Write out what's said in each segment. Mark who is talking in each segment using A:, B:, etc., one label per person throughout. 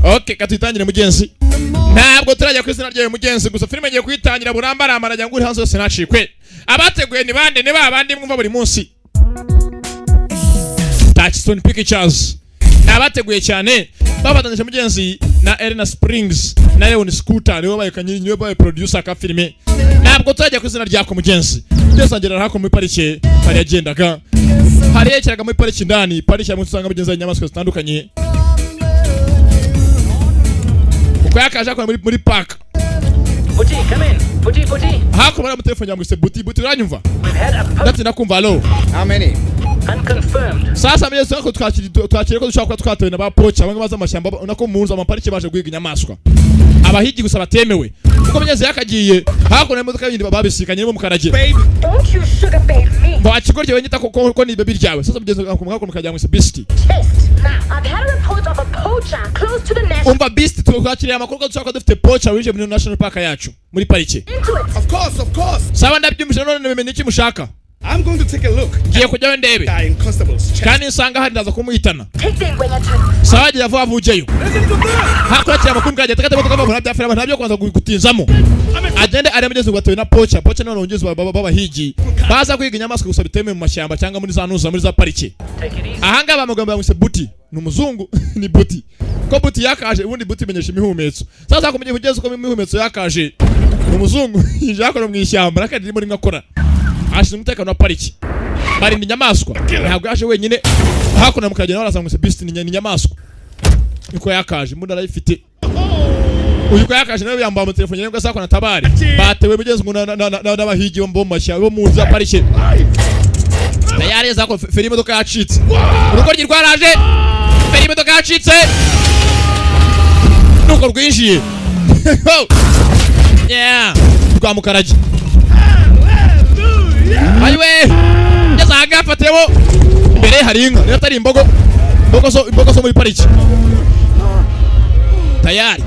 A: Okay, katuyitangire mugenzi. Ntabwo turajya ku izina ryawe mugenzi, gusa filime igiye kuyitangira burambaramba, nagira ngo uri hanze yose ntacikwe. Abateguye ni bande? Ni ba bandi mwumva buri munsi, Touchstone Pictures ni abateguye cyane, bafatanyije mugenzi na Elena Springs na Leon Scooter, niwe baye kanyiri, niwe baye producer ka filime. Ntabwo turajya ku izina ryako mugenzi. Byose agera hakuno muri parike, hari yagendaga, hari yerekeraga muri pariki indani. Pariki hamwe usanga mugenzi inyamaswa zitandukanye. Uko yakaje akora muri park.
B: Buti, come in. Buti, Buti.
A: Hakuno muri telefone yamwise Buti. Buti, uranyumva?
B: We've had a post
A: Ndetse ndakumva. Allo?
C: How many?
B: Unconfirmed.
A: Sasa mugezi ko twakiriye ko dushobora kuba twatowe na ba poacher bamwe baza amashyamba nako mu nzu amapariki baje guhiga inyamaswa, abahigi gusa batemewe. Kuko mugezi yakagiye hakuno imodoka yindi babisikanye bo mukarage.
D: Don't you sugar babe me.
A: Ngo wakigorye wenyita ko ni baby ryawe. Sasa mugezi hakuno mukajya mwise Beast.
D: Test. Now, I've had a report of a poacher close to the national.
A: Umva Beast, twakiriye amakuru ko dushobora kuba dufite poacher winjiye muri national park yacu, muri parike.
D: Into it.
C: Of course, of course.
A: Sawa, ndabyumvise. None nimenye iki mushaka?
C: I'm going to take a look.
A: Ngiye kujyayo ndebe.
C: Guy in constable's chest.
A: Kandi nsanga hari ndaza kumuhitana.
D: Take the Ngwenya tunnel.
A: Sawa, gira vuba vuba ujyeyo. Hakurikira amakuru bwagiye takata imodoka babona bya filime, ntabyo kubanza gutinzamo, agende ari mugezi ngo batowe na poacher. Poacher none ungezi b'abahigi baza kwiga inyamaswa gusa bitemewe mu mashyamba cyangwa muri za ntuza, muri za parike.
B: Take it easy.
A: Ahangaha bamugamba bamwise Buti, ni umuzungu, ni Buti. Ko Buti yakaje, ubundi Buti imenyesha imihumetso. Sasa kumenya kugeza uko imihumetso yakaje, ni umuzungu yinjiye hakuno mu ishyamba nakandi ririmo rimwe akora, ashinzwe umutekano wa pariki, barinda inyamaswa. Ntabwo yaje wenyine hakuno mukagenda baraza ngo Beast ni inyamaswa niko yakaje, imbunda arayifite. Uyu ko yakaje nawe yambaye amatelefone ngo asakona atabare, batewe mugenzi ngo n'abahigi bo mu mashyamba, bo mu nzu ya parike. Tayari zako feri imodoka yacitse, urugo rwaraje, feri imodoka yacitse nuko rwinjiye. Yeah, rwa mukarage ayiwe ngeze ahangaha afatiyemo imbere hari inka, niyo atari imbogo, imbogo zo muri pariki. Tayari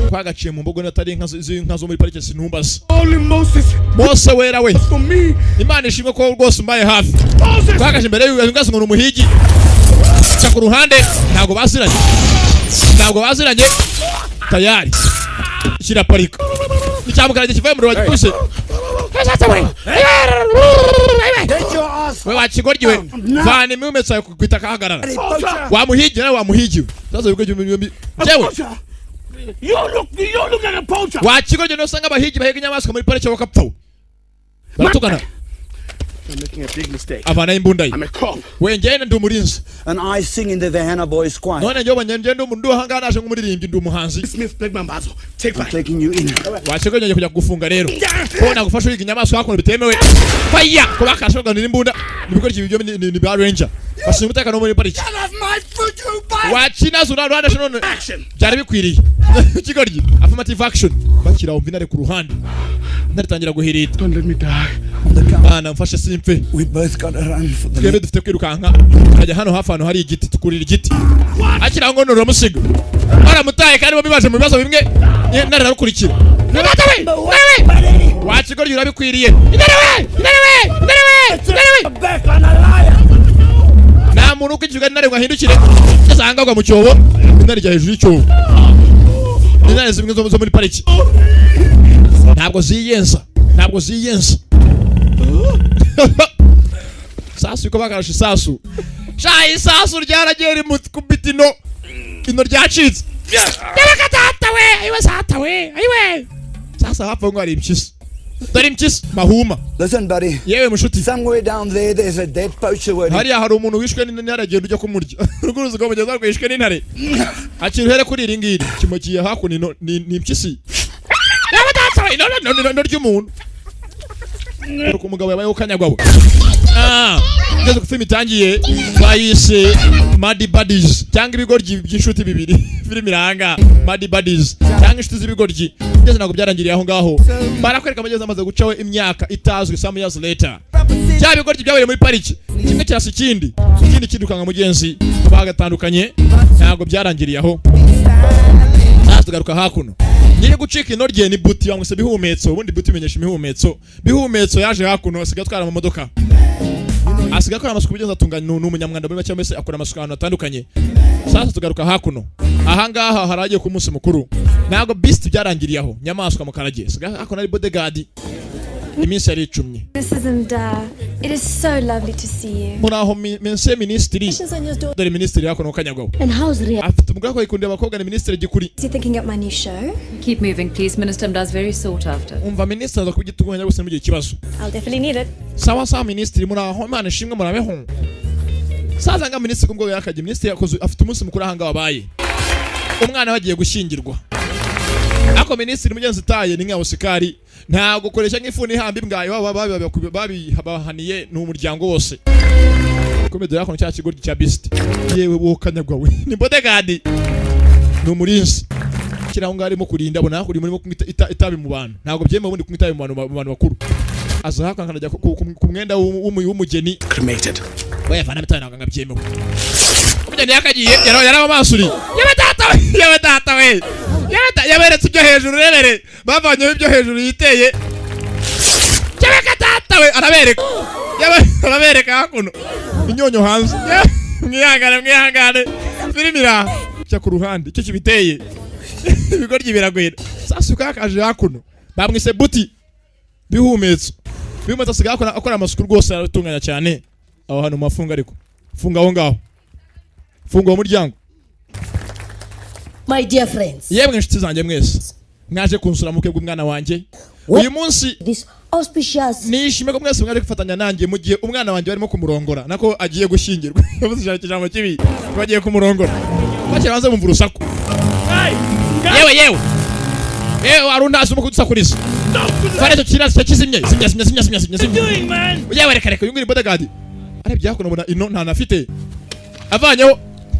A: twagaciye mu mbogo, niyo atari inka z'inka zo muri pariki sinumbaza.
C: Holy Moses,
A: Mose wera we!
C: For me.
A: Imana ishimwe ko rwose umbaye hafi.
C: Moses!
A: Twagaje imbere y'uyu ngo ni umuhigi, ca ku ruhande, ntabwo baziranye, ntabwo baziranye. Tayari kiraparika, icyamukarage kivuye mu rubagi gikuse.
E: Get your ass
A: We wakigoryi we, vana imihumetso yawe ku itaka, hagarara. Wamuhigiye nawe, wamuhigiwe. Sasa ibigo byombi jewe.
C: Poacher! You look like a poacher!
A: Wakigoryi niyo usanga abahigi bahiga inyamaswa muri parike bakapfa baratukana.
C: You're making a big mistake.
A: Avanayo imbunda ye.
C: I'm a cop.
A: We, njyewe ndi umurinzi.
E: And I sing in the Vienna Boys Choir.
A: None njyewe njyewe ndi umuntu ahangaha naje nk'umuririmbyi, ndi umuhanzi.
C: Smith, Black Mambazo. Take
E: I'm
C: five.
E: taking you in.
A: Wakigoryi, ngiye kujya kugufunga rero ko nagufasha uhiga inyamaswa hakuno bitemewe. Faya ko bakashe baganira imbunda ni ibikoresho ibyo ni ba ranger bashinzwe umutekano wo muri pariki.
E: Get off my foot, you bastard!
A: Wakinaza urandashe none.
C: Action!
A: Byari bikwiriye ikigoryi, affirmative action. Bakira wumva intare ku ruhande, intare itangira guhirita.
C: Don't let me die.
E: On the count,
A: Mana mfashe simfe.
E: we both got to run for the
A: Twembi dufite kwirukanka tukajya hano hafi ahantu hari igiti, tukurira igiti. Akira ngo none uramusiga baramutaye kandi bombi baje mu bibazo bimwe. Intare irarukurikira.
E: Buddy!
A: Wakigoryi, urabikwiriye. Intare we, intare we, intare we, intare we!
E: Back on a lion!
A: Nta muntu ukurikirwa n'intare ngo ahindukire. Ngeze ahangaha agwa mu cyobo, intare ijya hejuru y'icyobo. Intare zimwe zo muri pariki ntabwo ziyenza, ntabwo ziyenza. Sasu uko bakarashe isasu sha, isasu ryaragiye rimukubita ino ino ryacitse. Yabaga data we, ayiwe sata we, ayiwe. Sasa hafi aho ngaho hari impyisi, dore impyisi mahuma.
E: Listen, buddy.
A: Yewe mushuti.
E: Somewhere down there, there's a dead poacher waiting.
A: Hariya hari umuntu wishwe n'intare, agenda ujya kumurya. Urwo ruzi mugezi rwishwe n'intare, akira uhere kuri iri ngiri kimugiye hakuno ino ni impyisi. Yaba data we, ino ry'umuntu. Dore uko umugabo yabayeho kanyagwa we. Ah, ngeze ku filime itangiye bayise Mad Buddies cyangwa ibigoryi by'inshuti bibiri. Filime iranga Mad Buddies cyangwa inshuti z'ibigoryi. Ngeze ntabwo byarangiriye aho ngaho, barakwereka amagezi amaze gucaho imyaka itazwi, some years later. Bya bigoryi byabereye muri pariki, kimwe kirasa ikindi, ikindi kirukanka mugenzi, bagatandukanye. Ntabwo byarangiriye aho. Sasa tugaruka hakuno, nyiri gucika ino rye ni Buti, bamwise Bihumetso. Ubundi Buti imenyesha imihumetso. Bihumetso yaje hakuno, asigaye atwara amamodoka. Asigaye akora amasuku, bigeze atunganya, ni umunyamwanda muri make, mbese akora amasuku ahantu hatandukanye. Sasa tugaruka hakuno, ahangaha haragiye ku munsi mukuru. Ntabwo beast byarangiriye aho, nyamaswa mukarage asigaye hakuno ari bodyguard. Iminsi yari icumye.
F: Mrs. Mda, it is so lovely to see you.
A: Muraho mense minisitiri. Dore minisitiri hakuno kanyagwaho.
D: And how's Ria?
A: Afite umugore ko yikundira abakobwa, ni minisitiri gikuri.
F: Is you thinking up my new show?
G: Keep moving, please. Minister Mda's very sought after.
A: Umva minisitiri, aza kubigitunganya gusa mugire ikibazo.
F: I'll definitely need it.
A: Sawa sawa minisitiri, muraho, Imana ishimwe, murabeho. Saza nga minisitiri kubwo yakajya minisitiri yakoze, afite umunsi mukuru ahanga wabaye, umwana we agiye gushyingirwa. Ako minisitiri mugenzi utaye ni nka Osikari, ntabwo koresha nk'ifuni ihamba imbwa iwabo babahaniye ni umuryango wose. Komedi yakono cya kigo cya beast, yewe wowe kanyagwa we, ni bodyguard, ni umurinzi kiri aho ngaho arimo kurinda. Abona hakurya murimo kunywa itabi mu bantu, ntabwo byemewe ubundi kunywa itabi mu bantu bakuru. Aza hakuno akanajya ku mwenda w'umugeni.
C: Cremated.
A: Wayavana itabi, ntabwo byemewe. Umugeni yakagiye yarababasuriye. Yewe data we, yewe data we, yewe yaberetse ibyo hejuru, rebere bavanyeho ibyo hejuru yiteye. Yewe ka data we, arabereka, yewe arabereka hakuno inyonyo hanze. Yewe, mwihangane mwihangane, filimi iraha cya ku ruhande icyo kibiteye ibigoryi biragwira. Sasa ukakaje hakuno bamwise buti bihumetso bihumetso, asigaye akora amasuku rwose, aratunganya cyane aho hantu mu mafunga. Ariko funga aho ngaho, funga uwo muryango.
D: My dear friends,
A: Yemwe inshuti zanjye mwese mwaje kunsura mu bukwe bw'umwana wanjye uyu munsi,
D: this auspicious
A: nishimiye ko mwese mwaje kwifatanya nanjye mu gihe umwana wanjye barimo kumurongora, nako agiye gushyingirwa. Yavuze ijambo kibi, bagiye kumurongora. Bakira banze bumva urusaku. Yewe yewe yewe, wari untazi urimo kudusakuriza. Fara icyo kirasi kizimye, zimya zimya zimya zimya zimya zimya. Yewe, reka reka, uyu nguyu ni bodyguard. Arebye hakuno abona ino nta nafite avanyeho.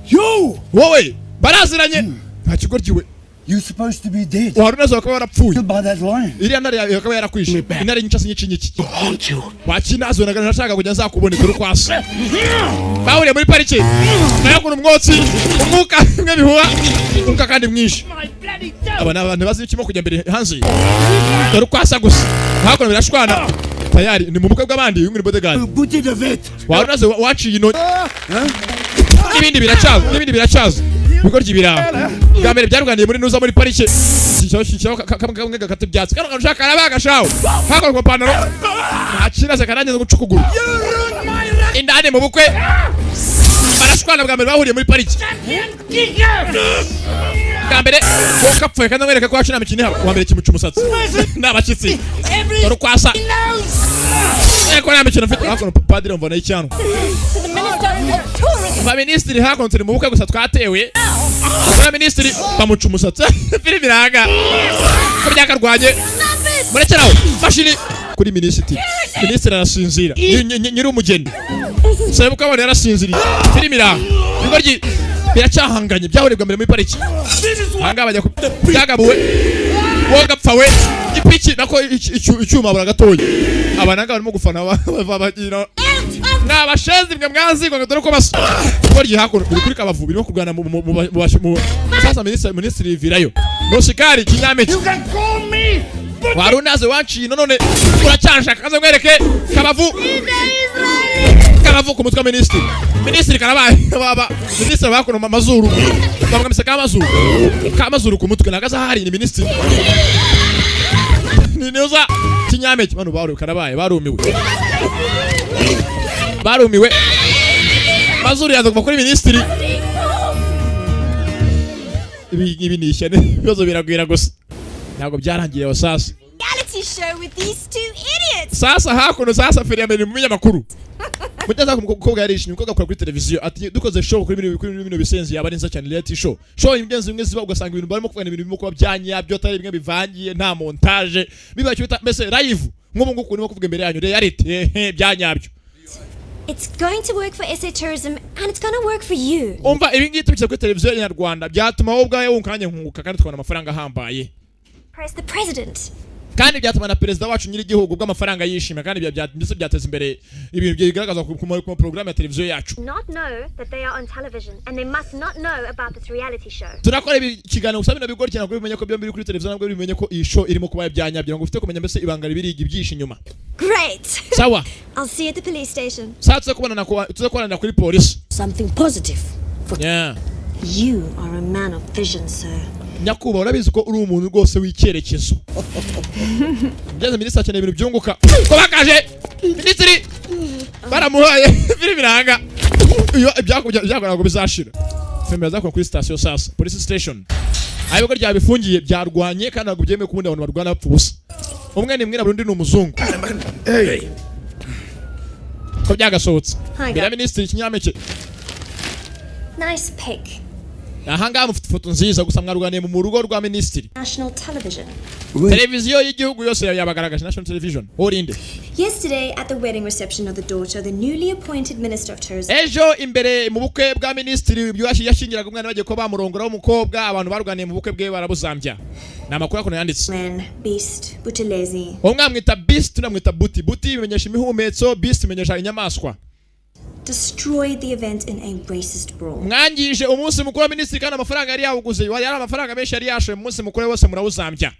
E: You!
A: Wowe baraziranye, nta kigoryi we.
E: You're supposed to be dead.
A: Wari unazi bakaba warapfuye.
E: Killed by that lion.
A: Iriya ntare yawe akaba yarakwishe, intare nyinshi nyinshi nyinshi.
C: Haunt you.
A: Wakinazo naga nashaka kujya nzakubone. Dore uko asa, bahuriye muri parike nayo umwotsi, umwuka umwe bihuha umwuka kandi mwinshi. Aba ni abantu bazi ikimo kujya mbere hanze. Dore uko asa gusa, hakuno birashwana tayari, ni mu bukwe bw'abandi. Uyu ni bodyguard.
E: Booty the vet.
A: Wari unaze waciye ino n'ibindi biracyaza, n'ibindi biracyaza. Ibigoryi biraho bwa mbere byarwaniye muri nuza muri parike. Shyiraho shyiraho kamwe gakata ibyatsi kano kantu ushaka karabaga shawo. Hakuno ku ipantaro nta kinase karangiza guca ukuguru. Indani mu bukwe barashwana. Bwa mbere bahuriye muri parike bwa mbere wowe kapfuye, kandi amwereka ko wacu nta mikino ihaba. Uwa mbere kimuca umusatsi ni abashyitsi. Dore uko asa, ko nta mikino afite. Hakuno padiri mvana y'icyanwa.
F: To the Minister of Tourism.
A: Ba minisitiri hakuno turi mu bukwe gusa twatewe. Ba minisitiri bamuca umusatsi. Filimi iranga ko byakarwanye. Murekeraho mashini kuri minisitiri. Minisitiri arasinzira. Nyiri umugeni sebuka abona yarasinziriye. Filimi iranga, ibigoryi biracyahanganye, byahurirwa mbere muri pariki. Ahangaha bajya byagabuwe wowe gapfa we. Ipiki nako icyuma bura gatoya. Aba nanga barimo gufana bagira ni abashenzi mwe mwazi ngo dore uko basa. Ibigoryi hakuno biri kuri kabavu birimo kurwana mu sasa. Minisitiri virayo nosikari kinyampeke.
C: You can call me.
A: Wari unaze wanciye none uracyanshaka, kaze mwereke kabavu, kabavu ku mutwe wa minisitiri. Minisitiri karabaye baba minisitiri bakuno amazuru bamwambise kamazuru, kamazuru ku mutwe nagaza hari ni minisitiri ni niuza kinyampeke. Bano baru karabaye, barumiwe barumiwe. Mazuru yaza kuva kuri minisitiri. Ibi ni ishyano, ibibazo biragwira gusa ntabwo byarangiye aho sasa.
F: Reality show with these two idiots.
A: Sasa hakuno sasa feri ya mbere mu binyamakuru. Mugeze ku mukobwa yarishimye, umukobwa akora kuri televiziyo, ati dukoze show kuri bino bisenzi yaba ari nziza cyane. Reality show, show ingenzi zimwe ziba ugasanga ibintu barimo kuvugana, ibintu birimo kuba byanyabyo, atari bimwe bivangiye, nta montage, biba icyo bita mbese live, nk'ubu ngubu urimo kuvuga imbere yanyu reality, ehe, byanyabyo.
F: It's going to work for SA Tourism and it's going to work for you.
A: Umva, ibi ngibi tubishyize kuri televiziyo nyarwanda byatuma wowe ubwawe wunguka, nanjye nkunguka, kandi tukabona amafaranga ahambaye.
F: Press the president.
A: Kandi byatuma na perezida wacu nyir'igihugu bw'amafaranga yishima, kandi mbese byateza imbere ibintu bigaragaza ku porogaramu ya televiziyo yacu.
F: Not know that they are on television and they must not know about this reality show.
A: Turakora ibi kiganiro gusa bino bigori cyane ngo bimenye ko byombi biri kuri televiziyo, nabwo bimenye ko iyi show irimo kuba byanyabyo, ngo ufite kumenya mbese ibanga ribiri ibyishe inyuma.
F: Great. Great.
A: Sawa.
F: I'll see you at the police station.
A: Saa tuze kubonana tuze kubonana kuri polisi.
D: Something positive.
A: Yeah.
F: You are a man of vision, sir.
A: Nyakubahwa, urabizi ko uri umuntu rwose w'icyerekezo. Ngeze minisitiri akeneye ibintu byunguka ko bakaje minisitiri baramuhaye filime iranga iyo ibyago ibyago ntabwo bizashira. Filime yazakora kuri sitasiyo sasa, police station, aho ibigo ryabifungiye byarwanye kandi ntabwo byemewe kubundi abantu barwana bapfa ubusa. Umwe ni mwirabura, undi ni umuzungu. Ko byagasohotse
F: Hi,
A: mbere ya
F: guys.
A: minisitiri ikinyampeke.
F: Nice pic.
A: Ahangaha mufite ifoto nziza, gusa mwarwaniye mu rugo rwa minisitiri.
F: National television.
A: Televiziyo y'igihugu yose yabagaragaje, national television. Urinde?
F: Yesterday, at the wedding reception of the daughter of the newly appointed Minister of Tourism,
A: Ejo imbere mu bukwe bwa minisitiri yashyingiraga umwana, bagiye kuba bamurongora w'umukobwa, abantu barwaniye mu bukwe bwe barabuzambya. Ni amakuru akuntu yanditse.
F: man, Beast Buthelezi,
A: Umwe amwita Beast, undi amwita Buti. Buti bimenyesha imihumetso, Beast bimenyesha inyamaswa.
F: destroyed the event in a racist brawl.
A: Mwangije umunsi mukuru wa minisitiri kandi amafaranga yari yawuguze yari amafaranga menshi yari yashoye mu munsi mukuru wose, murawuzambya.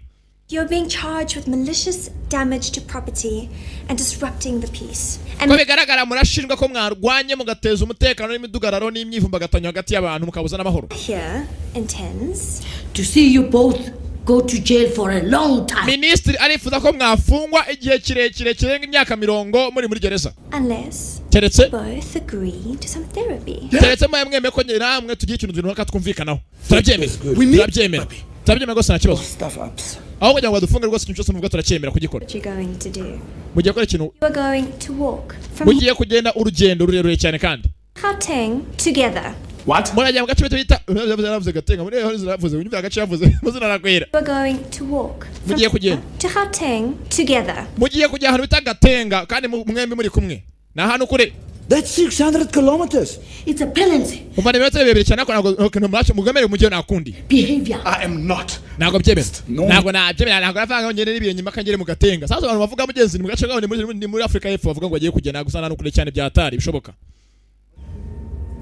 F: You're being charged with malicious damage to property and disrupting the peace. And
A: Ko bigaragara murashinjwa ko mwarwanye mugateza umutekano n'imidugararo n'imyivumbagatanyo hagati y'abantu, mukabuza n'amahoro.
F: here intends
D: To see you both go to jail for a long time.
A: Minisitiri arifuza ko mwafungwa igihe kirekire kirenga imyaka 40 muri muri gereza.
F: Unless
A: Keretse
F: both agree to some therapy.
A: keretse mwe mwemeye ko namwe tugiye ikintu runaka twumvikanaho. Turabyemera, turabyemera, turabyemera rwose, nta kibazo.
E: Stuff ups.
A: Aho kugira ngo badufunge rwose, ikintu cyose muvuga turacyemera kugikora.
F: What you're going to do?
A: Mugiye gukora ikintu.
F: You are going to walk from
A: Mugiye kugenda urugendo rurerure cyane kandi
F: Gauteng together.
C: What?
A: Murajya mu gace bita yaravuze Gatenga muri yaravuze unyumvira agace yavuze muzina arakwira.
F: You are going to walk from
A: Mugiye kugenda
F: to Gauteng together.
A: Mugiye kujya ahantu bita Gatenga kandi mwembi muri kumwe, ni ahantu kure.
E: That's 600 kilometers.
D: It's a penalty.
A: Umva, ni ibirometero birebire cyane, ariko ntabwo muracyo mugemere mujye nakundi.
D: Behavior.
C: I am not.
A: Ntabwo byemera.
E: No.
A: Ntabwo nabyemera, ntabwo navanga ngo ngende n'ibirenge mpaka ngere mu Gatenga. Sasa abantu bavuga mugenzi ni mu gace kaho, ni muri Afurika y'Epfo, bavuga ngo bagiye kugenda gusa nta kure cyane byatari bishoboka.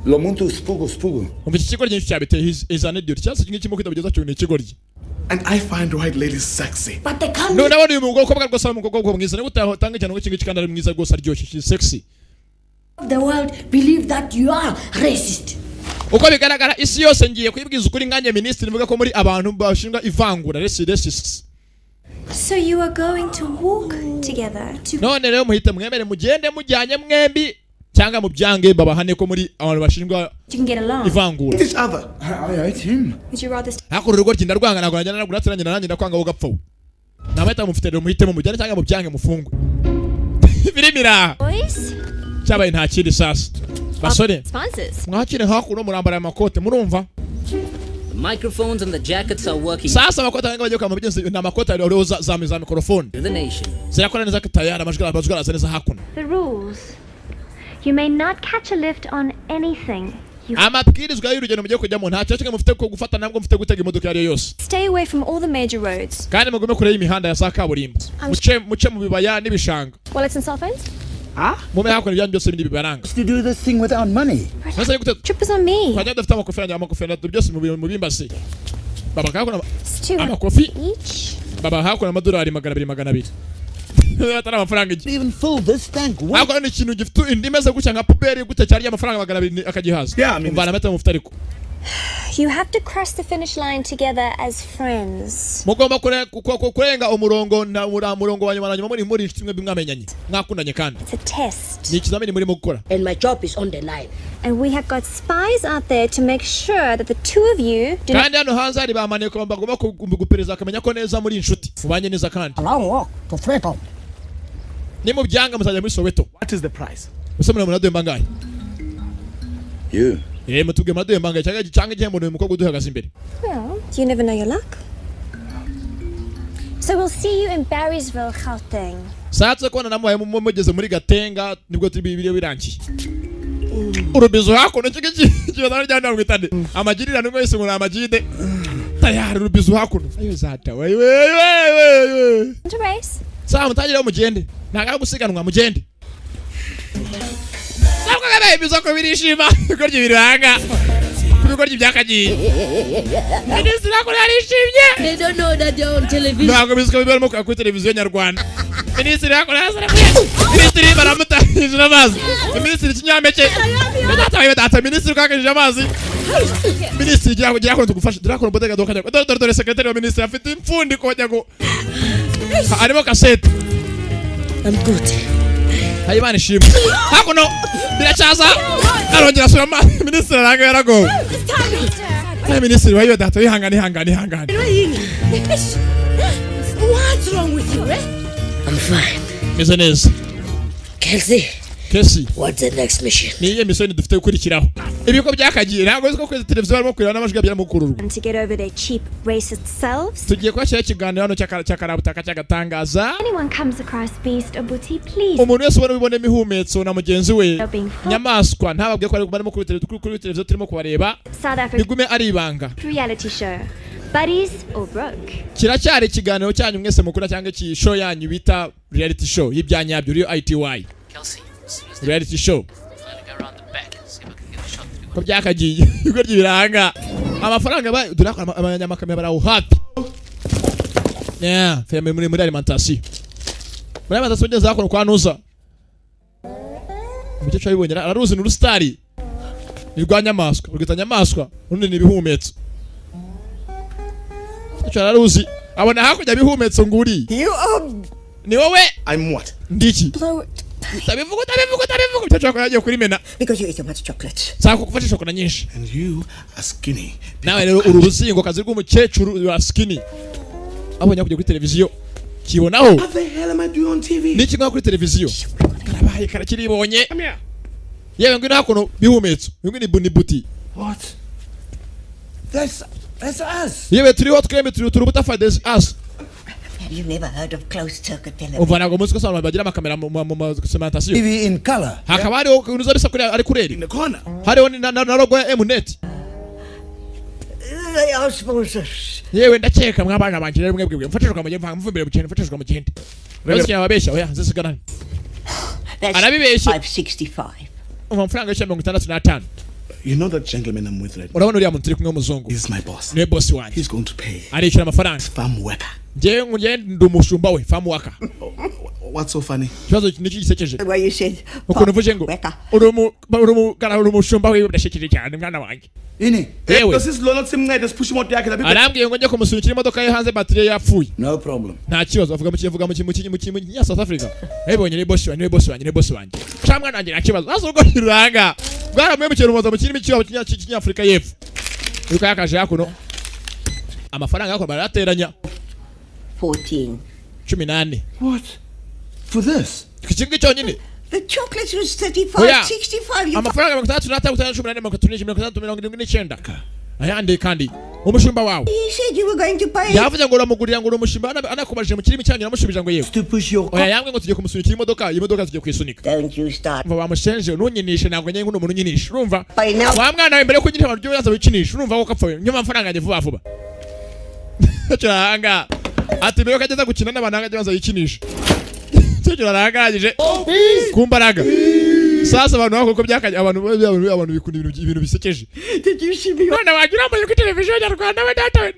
E: Lo muntu spugo spugo.
A: Umva, iki kigoryi nicyo cyabiteye is an idiot, cyangwa se iki ngiki mu kwita bugeza cyo ni ikigoryi.
C: And I find white ladies sexy.
D: But they can't.
A: None abona uyu mukobwa rwose ari umukobwa mwiza, niba utanga ikintu nk'iki ngiki kandi ari mwiza rwose, aryoshye, she's sexy.
D: The world believe that you are racist.
A: Uko bigaragara isi yose ngiye kuyibwiza ukuri nkanjye minisitiri mvuga ko muri abantu bashinjwa ivangura, racists.
F: So you are going to walk together to
A: None rero muhite mwemere mugende mujyanye mwembi cyangwa mubyange babahane ko muri abantu bashinjwa
F: You can get along.
A: ivangura.
C: Each other.
E: I hate him.
F: Would you rather
A: Hakurya urugo rwinda rwanga, ntabwo najyana nagura nanjye nanjye ndakwanga wowe ugapfa we. Namahita mufite rero muhitemo mujyane cyangwa mubyange mufungwe. Filime iraha.
F: Boys?
A: Cyabaye nta kindi sasa basore.
F: Sponsors.
A: Mwakire hakuno, murambara aya makote, murumva?
B: The microphones and the jackets are working.
A: Sasa amakote anga bagiye kwambara mugenzi ni amakote ariho za mikorofone.
B: To the nation.
A: Zirakora neza tayari, amajwi araza neza hakuno.
F: The rules. You may not catch a lift on anything. You
A: Amabwirizwa y'urugendo mugiye kujyamo: nta kintu kimwe mufite ko gufata, ntabwo mufite gutega imodoka iyo ari yo yose.
F: stay away from all the major roads.
A: Kandi mugume kure y'imihanda ya za kaburimbo, muce mu bibaya n'ibishanga.
F: Wallets and cell phones?
A: Mume hakuno ibyanyu byose bindi bibaranga.
E: To do this thing without money.
A: Nasa gute?
F: Trip is on me.
A: Twajya dufite amakofi yanjye, amakofi yanjye byose mu bimbasi baba hakuno.
F: It's 200
A: Amakofi.
F: each.
A: Baba hakuno amadolari 200 200, atari amafaranga iki.
E: Even fill this tank. What?
A: Hakuno ni ikintu gifite indi imeze gutya nka puberi gutya cyari amafaranga 200 akagihaza.
C: Yeah, I mean,
A: Umvana amata mufite ariko.
F: You have to cross the finish line together as friends.
A: Mugomba kurenga umurongo na murongo wa nyuma na nyuma muri inshuti mwembi, mwamenyanye, mwakundanye kandi.
F: It's a test.
A: Ni ikizamini murimo gukora.
D: And my job is on the line.
F: And we have got spies out there to make sure that the two of you do not
A: Kandi hano hanze hari ba maneko bagomba gupereza bakamenya ko neza muri inshuti, mubanye neza kandi.
E: A long walk to Freton.
A: Nimubyanga muzajya muri Soweto.
C: What is the price?
A: Ese muri muraduye mbangahe?
E: You.
A: Eh, mutubwiye muraduye mbangahe cyangwa igihembo ni uyu mukobwa uduhagaze imbere.
F: Well, you never know your luck. So we'll see you in Barrysville, Gauteng.
A: Saa tuze kubona namubaye mugeze muri Gatenga, nibwo turi biriyo birangiye. Urubizo hakuno iki ngiki kibazo rya ndamwitande amagirirano mwese ngo ni amagide tayari, urubizo hakuno ayo zata we we we we we.
F: Want to race?
A: Sawa, mutangire mugende, ntabwo ari gusiganwa, mugende. Sabwo kare ibizo ko birishima ibikoryo biranga ibikoryo byakagiye, minisitiri hakuno yarishimye.
D: They don't know that they're on television.
A: Ntabwo bizi ko bibarimo kuri televiziyo nyarwanda. Minisitiri yakora, minisitiri baramutangije amazi. Minisitiri ikinyampeke, data, data, minisitiri ukakishije amazi. Minisitiri, gira gira ko tugufasha. Dore bodega, dore dore dore dore. Sekretari wa minisitiri afite impfundiko, wajya ngo harimo kasete.
D: I'm good.
A: Hayi, Imana ishimwe. Hakuno biracyaza, arongera asubira amazi. Minisitiri aranga, yaragowe. Hayi, minisitiri wayo, data, wihangane, ihangane, ihangane.
D: What's wrong with you, eh?
B: I'm fine.
A: Meze neza.
B: Kelsey,
A: Kesi.
B: what's the next mission?
A: Ni iyihe mission dufite gukurikiraho? Ibigo byakagiye, ntabwo uzi ko kuri televiziyo barimo kureba n'amajwi yabyo arimo gukururwa.
F: To get over their cheap racist selves.
A: Tugiye kubashyiraho ikiganiro hano cy'akarabutaka cy'agatangaza.
F: Anyone comes across Beast or Booty, please.
A: Umuntu wese ubona ubibonemo ihumetso na mugenzi we nyamaswa, ntababwiye ko barimo kuri televiziyo turimo kubareba.
F: South Africa
A: Bigume ari ibanga.
F: reality show. Buddies or broke.
A: Kiracyari ikiganiro cyanyu mwese mukunda, cyangwa iki show yanyu bita reality show y'ibyanyabyo, riyo ity
B: Kelsey, as soon as
A: reality show.
B: I'm gonna go around the back, see if I can get a shot through.
A: Ko byakagiye ibigo by'ibiranga amafaranga dore ko abanyamakamyo bari aho hafi. Yeah, filime muri alimentation ugeze hakuno kwa Nuza, umukecuru abibonye araruzi, ni urusitari, ni rwa nyamaswa, rwita nyamaswa, urundi ni ibihumetso. Umukecuru araruzi, abona hakurya ibihumetso nguri.
E: You are.
A: Ni wowe.
C: I'm what?
A: Ndiki?
D: Blow it.
A: Utabivuga, utabivuga, utabivuga. Umukecuru akaba yagiye kurimena.
E: Because you eat so much chocolate.
A: Nshaka kugufasha shokora nyinshi.
C: And you are skinny.
A: Nawe rero uru ruzingo kazi rw'umukecuru wa skinny, abonye kujya kuri televiziyo kibonaho.
C: What the hell am I doing on TV?
A: Niki nkora kuri televiziyo? Karabaye, karakiribonye. Yewe, ngwino hakuno bihumetso, ngwino ni buti.
E: What? That's us.
A: Yewe, turiho twembi, turi ubutafa, this us.
H: Have you never heard of closed circuit television?
A: Umva, ntabwo muzi ko abantu bagira amakamera mu masementasiyo
E: TV in color.
A: Hakaba hariho unuza bisa kuri ari kureri.
C: In the corner.
A: Hariho na logo ya Mnet.
H: They are sponsors.
A: Yewe, ndakeka mwabana banje rero mwebwe mfatishwa mugende, mvumbire mugende, mfatishwa mugende. Rero ababeshya, oya, nzisigarane.
H: That's
A: Arabibeshye.
H: 565.
A: Umva, amafaranga y'icya 65.
C: You know that gentleman I'm with right now?
A: Urabona uriya muntu turi kumwe w'umuzungu?
C: He's my boss.
A: Niwe boss wanjye.
C: He's going to pay.
A: Arishyura amafaranga.
C: Farm worker.
A: Njyewe ndi umushumba we, farm worker.
C: What's so funny?
A: Ikibazo niki gisekeje?
H: The way you said
A: Ukuntu uvuze ngo
H: worker.
A: uri umushumba wiwe, birashekeje cyane, mwana wanjye.
E: Ini.
A: Yewe.
C: Does this lona simncede siphusha imoto yakhe lapha?
A: Arambwiye ngo njye kumusunikira imodoka ye hanze, batiri ye yapfuye.
E: No problem.
A: Nta kibazo. Avuga mu kivuga mu mu mu mu South Africa. Nabibonye, ni boss wanjye, ni boss wanjye, ni boss wanjye. Sha mwana wanjye, nta kibazo. Hasi urwo ruranga bwaramuhemukiye, rumuza mu kirimi cy'iwabo cy'Ikinyafurika y'Epfo. Yuko yakaje hakuno, amafaranga hakuno barayateranya.
H: 14.
A: 14.
E: What? For this?
A: Iki ngiki cyonyine?
H: The chocolates was 35,
A: Oya.
H: 65. You
A: Amafaranga 65, 14, 34, 60, 79, ayandi. Kandi umushumba wawe.
H: He said you were going to pay.
A: Yavuze ngo uramugurira, ngo uri umushumba. Anakubajije mu kirimi cyanyu, aramushubije ngo yego.
E: To push your
A: Oya, yambwe ngo tugiye kumusunikira imodoka, iyi modoka tugiye kuyisunika.
H: Don't you start.
A: Umva, bamushenje, ntunyinishe, ntabwo njye nkunda umuntu unyinisha, urumva?
H: Pay now.
A: Wa mwana we, mbere yo kunyinisha abantu byaza wikinisha, urumva ko kapfa we? Nyuma amafaranga yanjye vuba vuba. Kirahanga ati mbere yuko ageza gukina n'abantu ahanga abanza yikinisha. Cyo kirarangagije ku mbaraga. Sasa abantu bako ko byakajya, abantu bikunda ibintu bisekeje.
H: Did you see me?
A: None wagira ngo kuri televiziyo nyarwanda we, data we.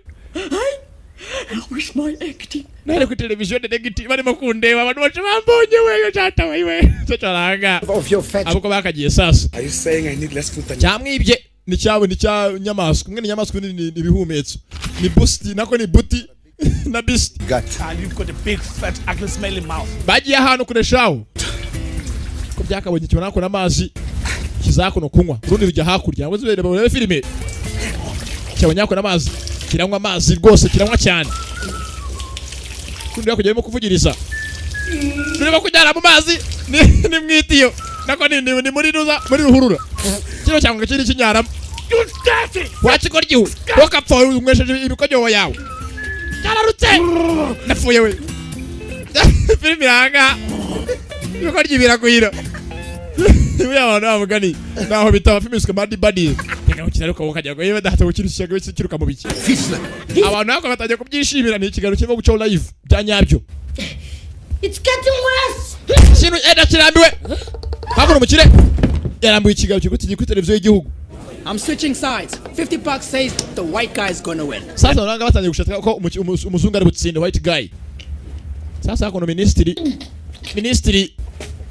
H: How was my acting?
A: Nari kuri televiziyo ndegiti, barimo kundeba, abantu bose bambonye we, data we we. Cyo kiraranga
E: Of your fat.
A: abo ko bakagiye sasa.
C: Are you saying I need less food than you?
A: Cyamwibye ni cyabo, ni cya nyamaswa, umwe ni nyamaswa, undi ni ibihumetso, ni busti, nako ni buti na beast.
E: Gut.
C: And you've got a big fat ugly smelly mouth.
A: Bagiye ahantu kure shaho ko byakabonye, kibona hakuno amazi, kizakuno kunywa, urundi rujya hakurya ngo zibere barebe filime. Cyabonye hakuno amazi, kiranywa amazi rwose, kiranywa cyane. Kundi hakurya barimo kuvugiriza, rurimo kujyana mu mazi, ni mwitiyo, nako ni muri ruza, muri ruhurura, kino cyangwa kiri kinyaramo. Wakigoryiwe, wakapfa, unywesheje ibikojoho yawe, cyararutse, ndapfuye we. Filime iranga, ibikoryi biragwira. Buriya abantu bamugani naho bitaba filime yiswe Mad Buddies, reka gukina ariko ukagira ngo yewe data, gukina ikiyaga kiruka mu biki. Abantu bako batangiye kubyishimira, ni ikiganiro kirimo gucaho live bya nyabyo.
D: It's getting worse.
A: Ikintu enda kirambiwe hakuno, umukire yarambuye ikiganiro kiri kuri televiziyo y'igihugu.
B: I'm switching sides. $50 says the white guy's gonna win.
A: Sasa uranga batangiye gushaka ko umuzungu ari butsinde, white guy. Sasa hakuno minisitiri Minisitiri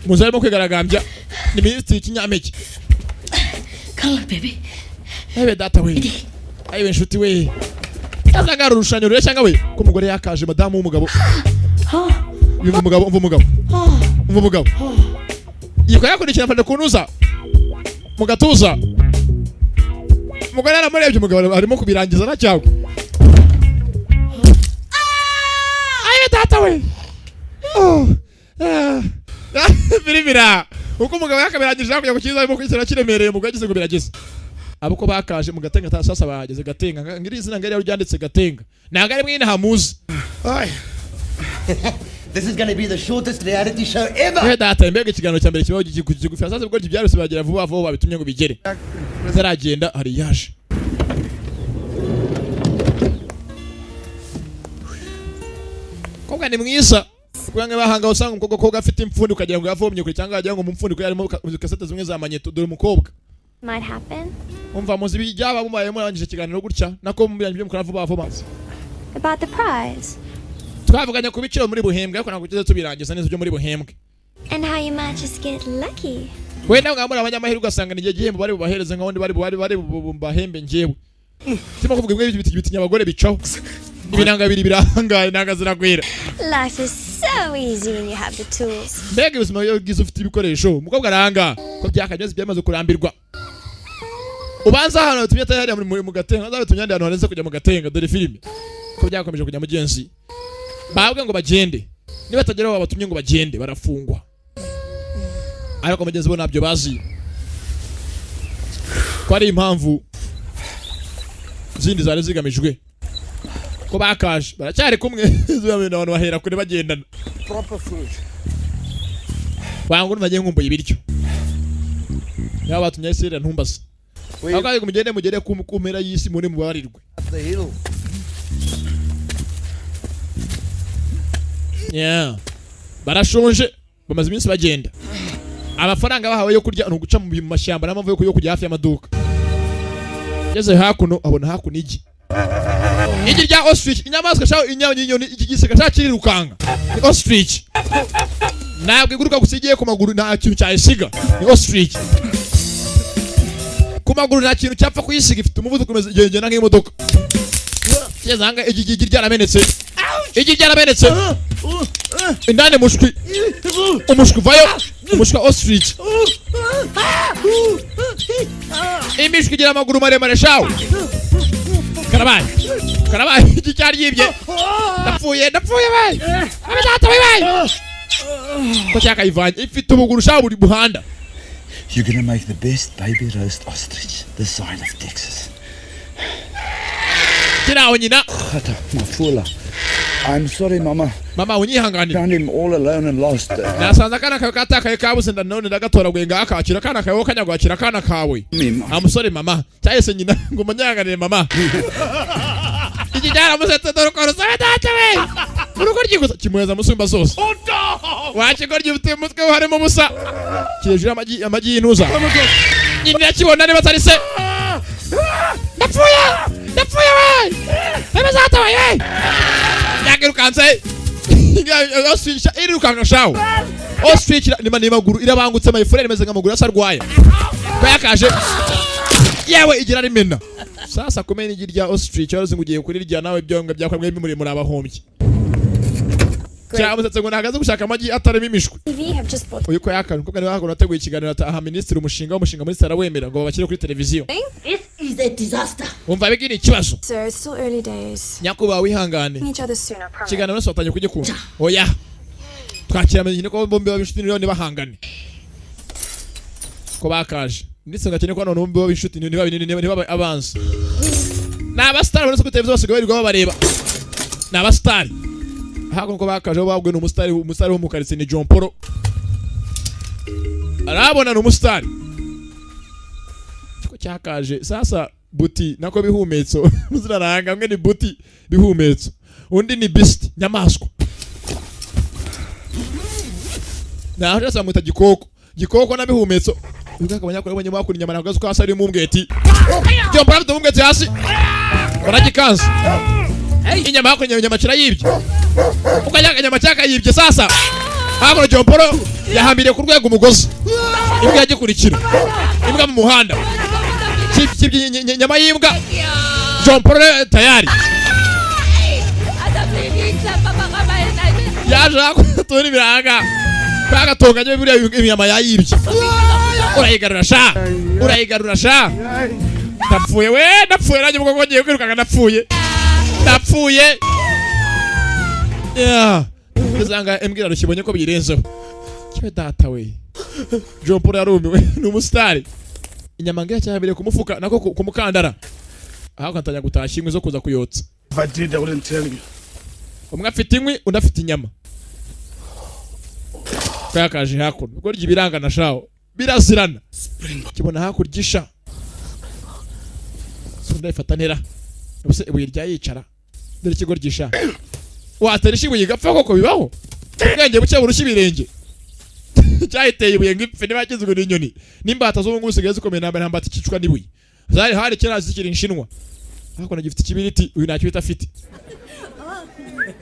A: muzi arimo kwigaragambya, ni minisitiri w'ikinyampeke.
D: Come on, baby.
A: Ebe data we, ayiwe inshuti we, yazaga hari urushanyo rure cyangwa we ko umugore yakaje, madamu w'umugabo. Yumva umugabo, umva umugabo, umva umugabo yikora, yakurikira, afashe ku ntuza mu gatuza. Umugore yaramurebye, umugabo arimo kubirangiza nta cyago. Ayiwe data we. Oh, ah. Birimira uko umugabo yakabirangije hakurya ku cyiza, arimo kwishyura kiremereye. Umugore agize ngo birageze abo ko bakaje mu Gatenga. Sasa bahageze Gatenga, ngiri izina ngari ryanditse Gatenga, ntabwo ari mwene hamuzi.
E: This is going to be the shortest reality show ever.
A: Eh data, mbega ikiganiro cya mbere kibaho kigufi! Sasa ubwo byaruse bagera vuba vuba, babitumye ngo bigere bitaragenda. Hari yaje kobwa ni mwiza kuko bahanga usanga umukobwa koga afite impfundi, ukagira ngo yavomye kure cyangwa wagira ngo mu mpfundiko yarimo kasete zimwe za manyeto. Dore umukobwa.
F: Might happen.
A: Umva, muzi ibyaba mubaye murangije ikiganiro gutya, nako mubirangije ibyo mukora vuba vuba.
F: About the prize.
A: Twavuganye ku biciro muri buhembwe, ariko ntabwo tugeze tubirangiza neza ibyo muri buhembwe.
F: And how you might just get lucky.
A: Wenda mwaba muri abanyamahirwe, ugasanga ni igihe gihembo bari bubahereze nk'abandi bari bubahembe. Njyewe simo kuvuga bimwe biti bitinya abagore bicaho ibinanga bibiri birangaye, inanga ziragwira.
F: Life is so easy when you have the tools.
A: Mbega ubuzima iyo bwiza ufite ibikoresho! Umukobwa aranga ko byakageze, byamaze kurambirwa. Ubanza ahantu batumye atari hariya mu Gatenga, azabatumye ahandi hantu harenze kujya mu Gatenga. Dore filime ko byakomeje kujya. Mugenzi babwe ngo bagende, niba batageraho babatumye ngo bagende barafungwa, ariko mugenzi bo ntabyo bazi ko ari impamvu zindi zari zigamijwe. Ko bakaje baracyari kumwe, abantu bahera kure bagendana.
C: Proper food.
A: Wanga urumva ngiye nkumbuye ibiryo, niba batumye isirira ntumbaze. Ahubwo ariko mugende mugere ku mpera y'isi muri mubarirwe.
E: Up the hill.
A: Yeah. Barashonje, bamaze iminsi bagenda. Amafaranga bahawe yo kurya ni uguca mu mashyamba n'amavu yo kujya hafi y'amaduka. Ngeze hakuno abona hakuno igi, igi rya ostrich, inyamaswa shaho, inyoni, iki gisiga sha kirirukanga ni ostrich. Ntabwo iguruka gusa, igiye ku maguru nta kintu cyayisiga. Ni ostrich, ku maguru nta kintu cyapfa kuyisiga, ifite umuvuduko umeze igenda nk'imodoka. Kigeze ahanga igi ryaramenetse, igi ryaramenetse indani, mushwi, umushwi uvayo, umushwi wa ostrich. Imishwi igira amaguru maremare shawe. Karabaye, karabaye, iki cyaryibye! Ndapfuye, ndapfuye bayi, abe data we bayi! Ko cyakayivanye, ifite ubuguru shawe buri muhanda.
E: You're going to make the best baby roast ostrich this side of Texas.
A: Kiri aho nyina.
E: Khata, Mafula. I'm sorry, Mama.
A: Mama, unyihanganire.
E: Found him all alone and lost.
A: Nasanze akana kawe katakaye kabuze, none ndagatoragwe ngakakira akana kawe kanyagwakira akana kawe.
E: Mima.
A: Amusore mama cyahise nyina ngo munyihanganire mama. Iki cyaramusetse, dore ukuntu usaba data we urugo ryigusa kimuheza musumba zose. Wakigoryi ufite umutwe harimo ubusa, kiri hejuru y'amagi, amagi y'intuza. Nyina irakibona niba atari se. Ndapfuye, ndapfuye we, bebe zatabaye we! Yakirukanse ostrich irirukanka shawo. Ostrich ni maguru irabangutse, mayifurere imeze nk'amaguru asa arwaye ko yakaje. Yewe, igira rimena. Sasa kumena igi rya ostrich wari uzi ngo ugiye kurirya nawe, byonga byakwamwe bimuri muri abahombyi. Cyamusetse ngo nahagaze gushaka amagi atarimo imishwi.
F: TV have just bought.
A: Uyu ko yakanje kuko niba hakuno ateguye ikiganiro, aha minisitiri umushinga w'umushinga, minisitiri arawemera ngo babashyire kuri televiziyo.
D: This is a disaster.
A: Umva, bigira ikibazo.
F: Sir, it's still early days.
A: Nyakubahwa, wihangane.
F: Each other soon, I promise.
A: Ikiganiro bose batangiye kugikunda. Oya, twakira amenye ko bombi baba inshuti none bahangane. Ko bakaje ndetse ngakene ko none bombi baba inshuti, ntibabe ntibabe abanzi. Ni abasitari uretse ko televiziyo basigaye birirwa babareba, ni abasitari. Hakuno ko bakaje babwe ni umusitari, umusitari wo mu karitsiye ni John Paul, arabona ni umusitari. Kiko cyakaje sasa buti nako bihumetso muziraranga, amwe ni buti bihumetso, undi ni beast, nyamaswa. Naho rero bamwita gikoko, gikoko na bihumetso. Ubwo akabanya ko abonye bakura inyama ntabwo azi ko hasi ari umumbweti. John Paul afite umumbweti hasi, baragikanze inyama, hakurya inyama kirayibye, ukajya inyama cyakayibye. Sasa Hakuno Jomporo yahambiriye ku rwego umugozi, imbwa yagikurikira, imbwa mu muhanda. Nyama y'imbwa Jomporo tayari yaje hakuno tubona ibiranga kwagatonganye, buriya inyama yayibye. Urayigarura sha, urayigarura sha. Ndapfuye we, ndapfuye nanjye ubwo ngiye kwirukanka, ndapfuye, ndapfuye. Yeah. Uzanga imbwa irarushye, ibonye ko biyirenzeho. Kibe data we, John Paul yarumiwe, ni umusitari. Inyama ngira cyahambiriye ku mufuka nako ku mukandara, aho atangira gutashya inkwi zo kuza kuyotsa.
C: If I did, I wouldn't tell you.
A: Umwe afite inkwi, undi afite inyama. Kayakaje hakuno ubwo rya ibiranga na shawo birazirana, kibona hakurya isha ndayifata ntera ubuse ibuye ryayicara. Dore ikigo ryisha, watera ishi ibuye igapfa koko? Bibaho? Ubwenge buke burushya ibirenge. Cyayiteye ibuye ngo ipfe. Niba kizwe n'inyoni n'imbata z'ubu ngubu zisigaye zikomeye, nta mbata ikicwa n'ibuye zari hari kera zikiri inshinwa. Hakuno gifite ikibiriti, uyu ntacyo bita afite.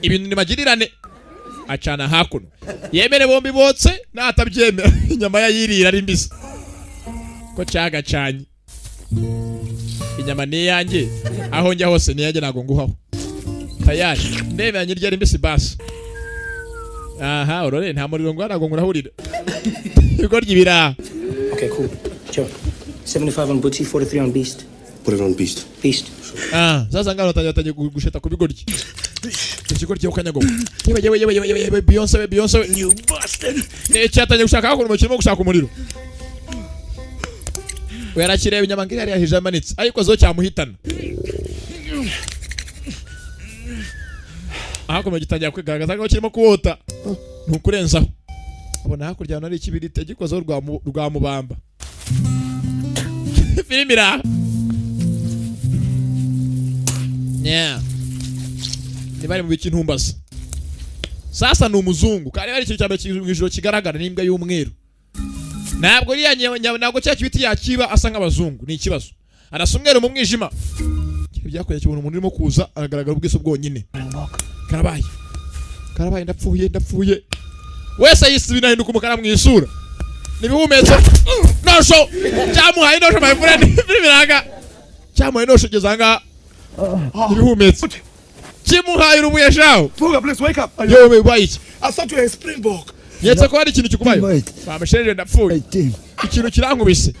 A: Ibintu nimagirirane, acana hakuno yemere bombi botse, natabyemera inyama yayirira ari mbisi ko cyagacanye. Inyama ni iyanjye, aho njya hose ni iyanjye, ntabwo nguhaho. Tayari ndemera nyirya ari mbisi basi. Aha urore nta muriro ngo ntabwo ngurahurira ibigoryi biraha.
I: Okay, cool. Joe, 75 on Bootsy, 43 on Beast.
J: Put it on Beast.
I: Beast.
A: Ah, sasa ngano batangiye gusheta ku bigoryi. Ikigoryi cyo kanyago. Yewe yewe yewe yewe yewe, Beyonce we, Beyonce we.
C: You bastard.
A: Ne cyatangiye gushaka hakuno kirimo gushaka umuriro. We yarakireba inyama ngira yari yahije amanitse, ariko zo cyamuhitana. Ahakomeje gitangira kwigaragaza ko kirimo kuwota. Ntukurenzaho. Abona hakurya hano hari ikibiriti gikozeho rwa mubamba. Filimi iraha. Yeah. Niba ari mu biki ntumbaza. Sasa ni umuzungu kandi ari ikintu cya mbere mu ijoro kigaragara n'imbwa y'umweru. Ntabwo iriya ntabwo cya kibiti yakiba asa nk'abazungu, ni ikibazo. Arasa umweru mu mwijima. Byakoze kibona umuntu urimo kuza aragaragara ubwiso bwonyine. Karabaye. Karabaye, ndapfuye, ndapfuye. Wese yisubira ahinduka umukara mu isura. Nibihumetso. Nosho. Cyamuhaye nosho my friend. Filimi iranga. Cyamuhaye nosho geza ngaha. Ibihumetso. Kimuhaye urubuye shawo.
C: Vuga, please wake up.
A: Yewe ubaye iki?
C: I thought you were a springbok.
A: Nyetse ko hari ikintu kikubaye. Bamusheje ndapfuye. Ikintu kirankubise.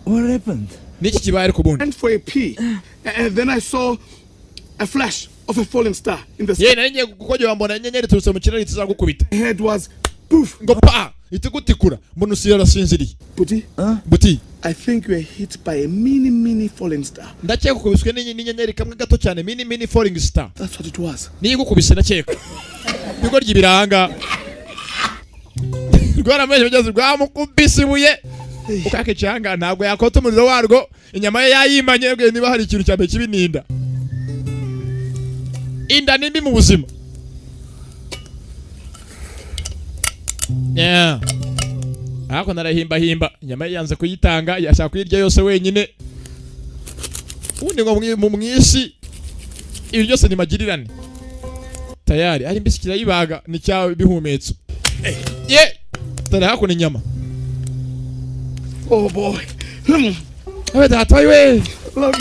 E: What happened?
A: Niki kibaye ariko ubundi?
C: And for a pee. And then I saw a flash of a falling star in the sky.
A: Ye nari ngiye gukogera mbona inyenyeri iturutse mu kirere itazagukubita.
C: Head was poof.
A: Ngo pa! Itugutikura. Mbona usira arasinziriye.
C: Buti.
A: Buti.
C: I think you were hit by a mini mini falling star.
A: Ndakeka ukubiswe n'inyenyeri kamwe gato cyane, mini mini falling star.
C: That's what it was.
A: Niyo igukubise ndakeka. Ibigoryi biranga. Rwarameshe bigeze rwamukubise ibuye. Ukaka icyanga ntabwo yakota umuriro warwo, inyama ye yayimanye. Niba hari ikintu cya mbere kibi ni inda. Inda ni mbi mu buzima. Yeah. Ako narahimbahimba inyama ye yanze kuyitanga, yashaka kuyirya yose wenyine. Ubundi ngo mu mwisi ibi byose ni magirirane. Tayari ari mbisi kirayibaga ni cya bihumetso. Ye tari hakuno inyama.
C: Oh boy.
A: Abe data we.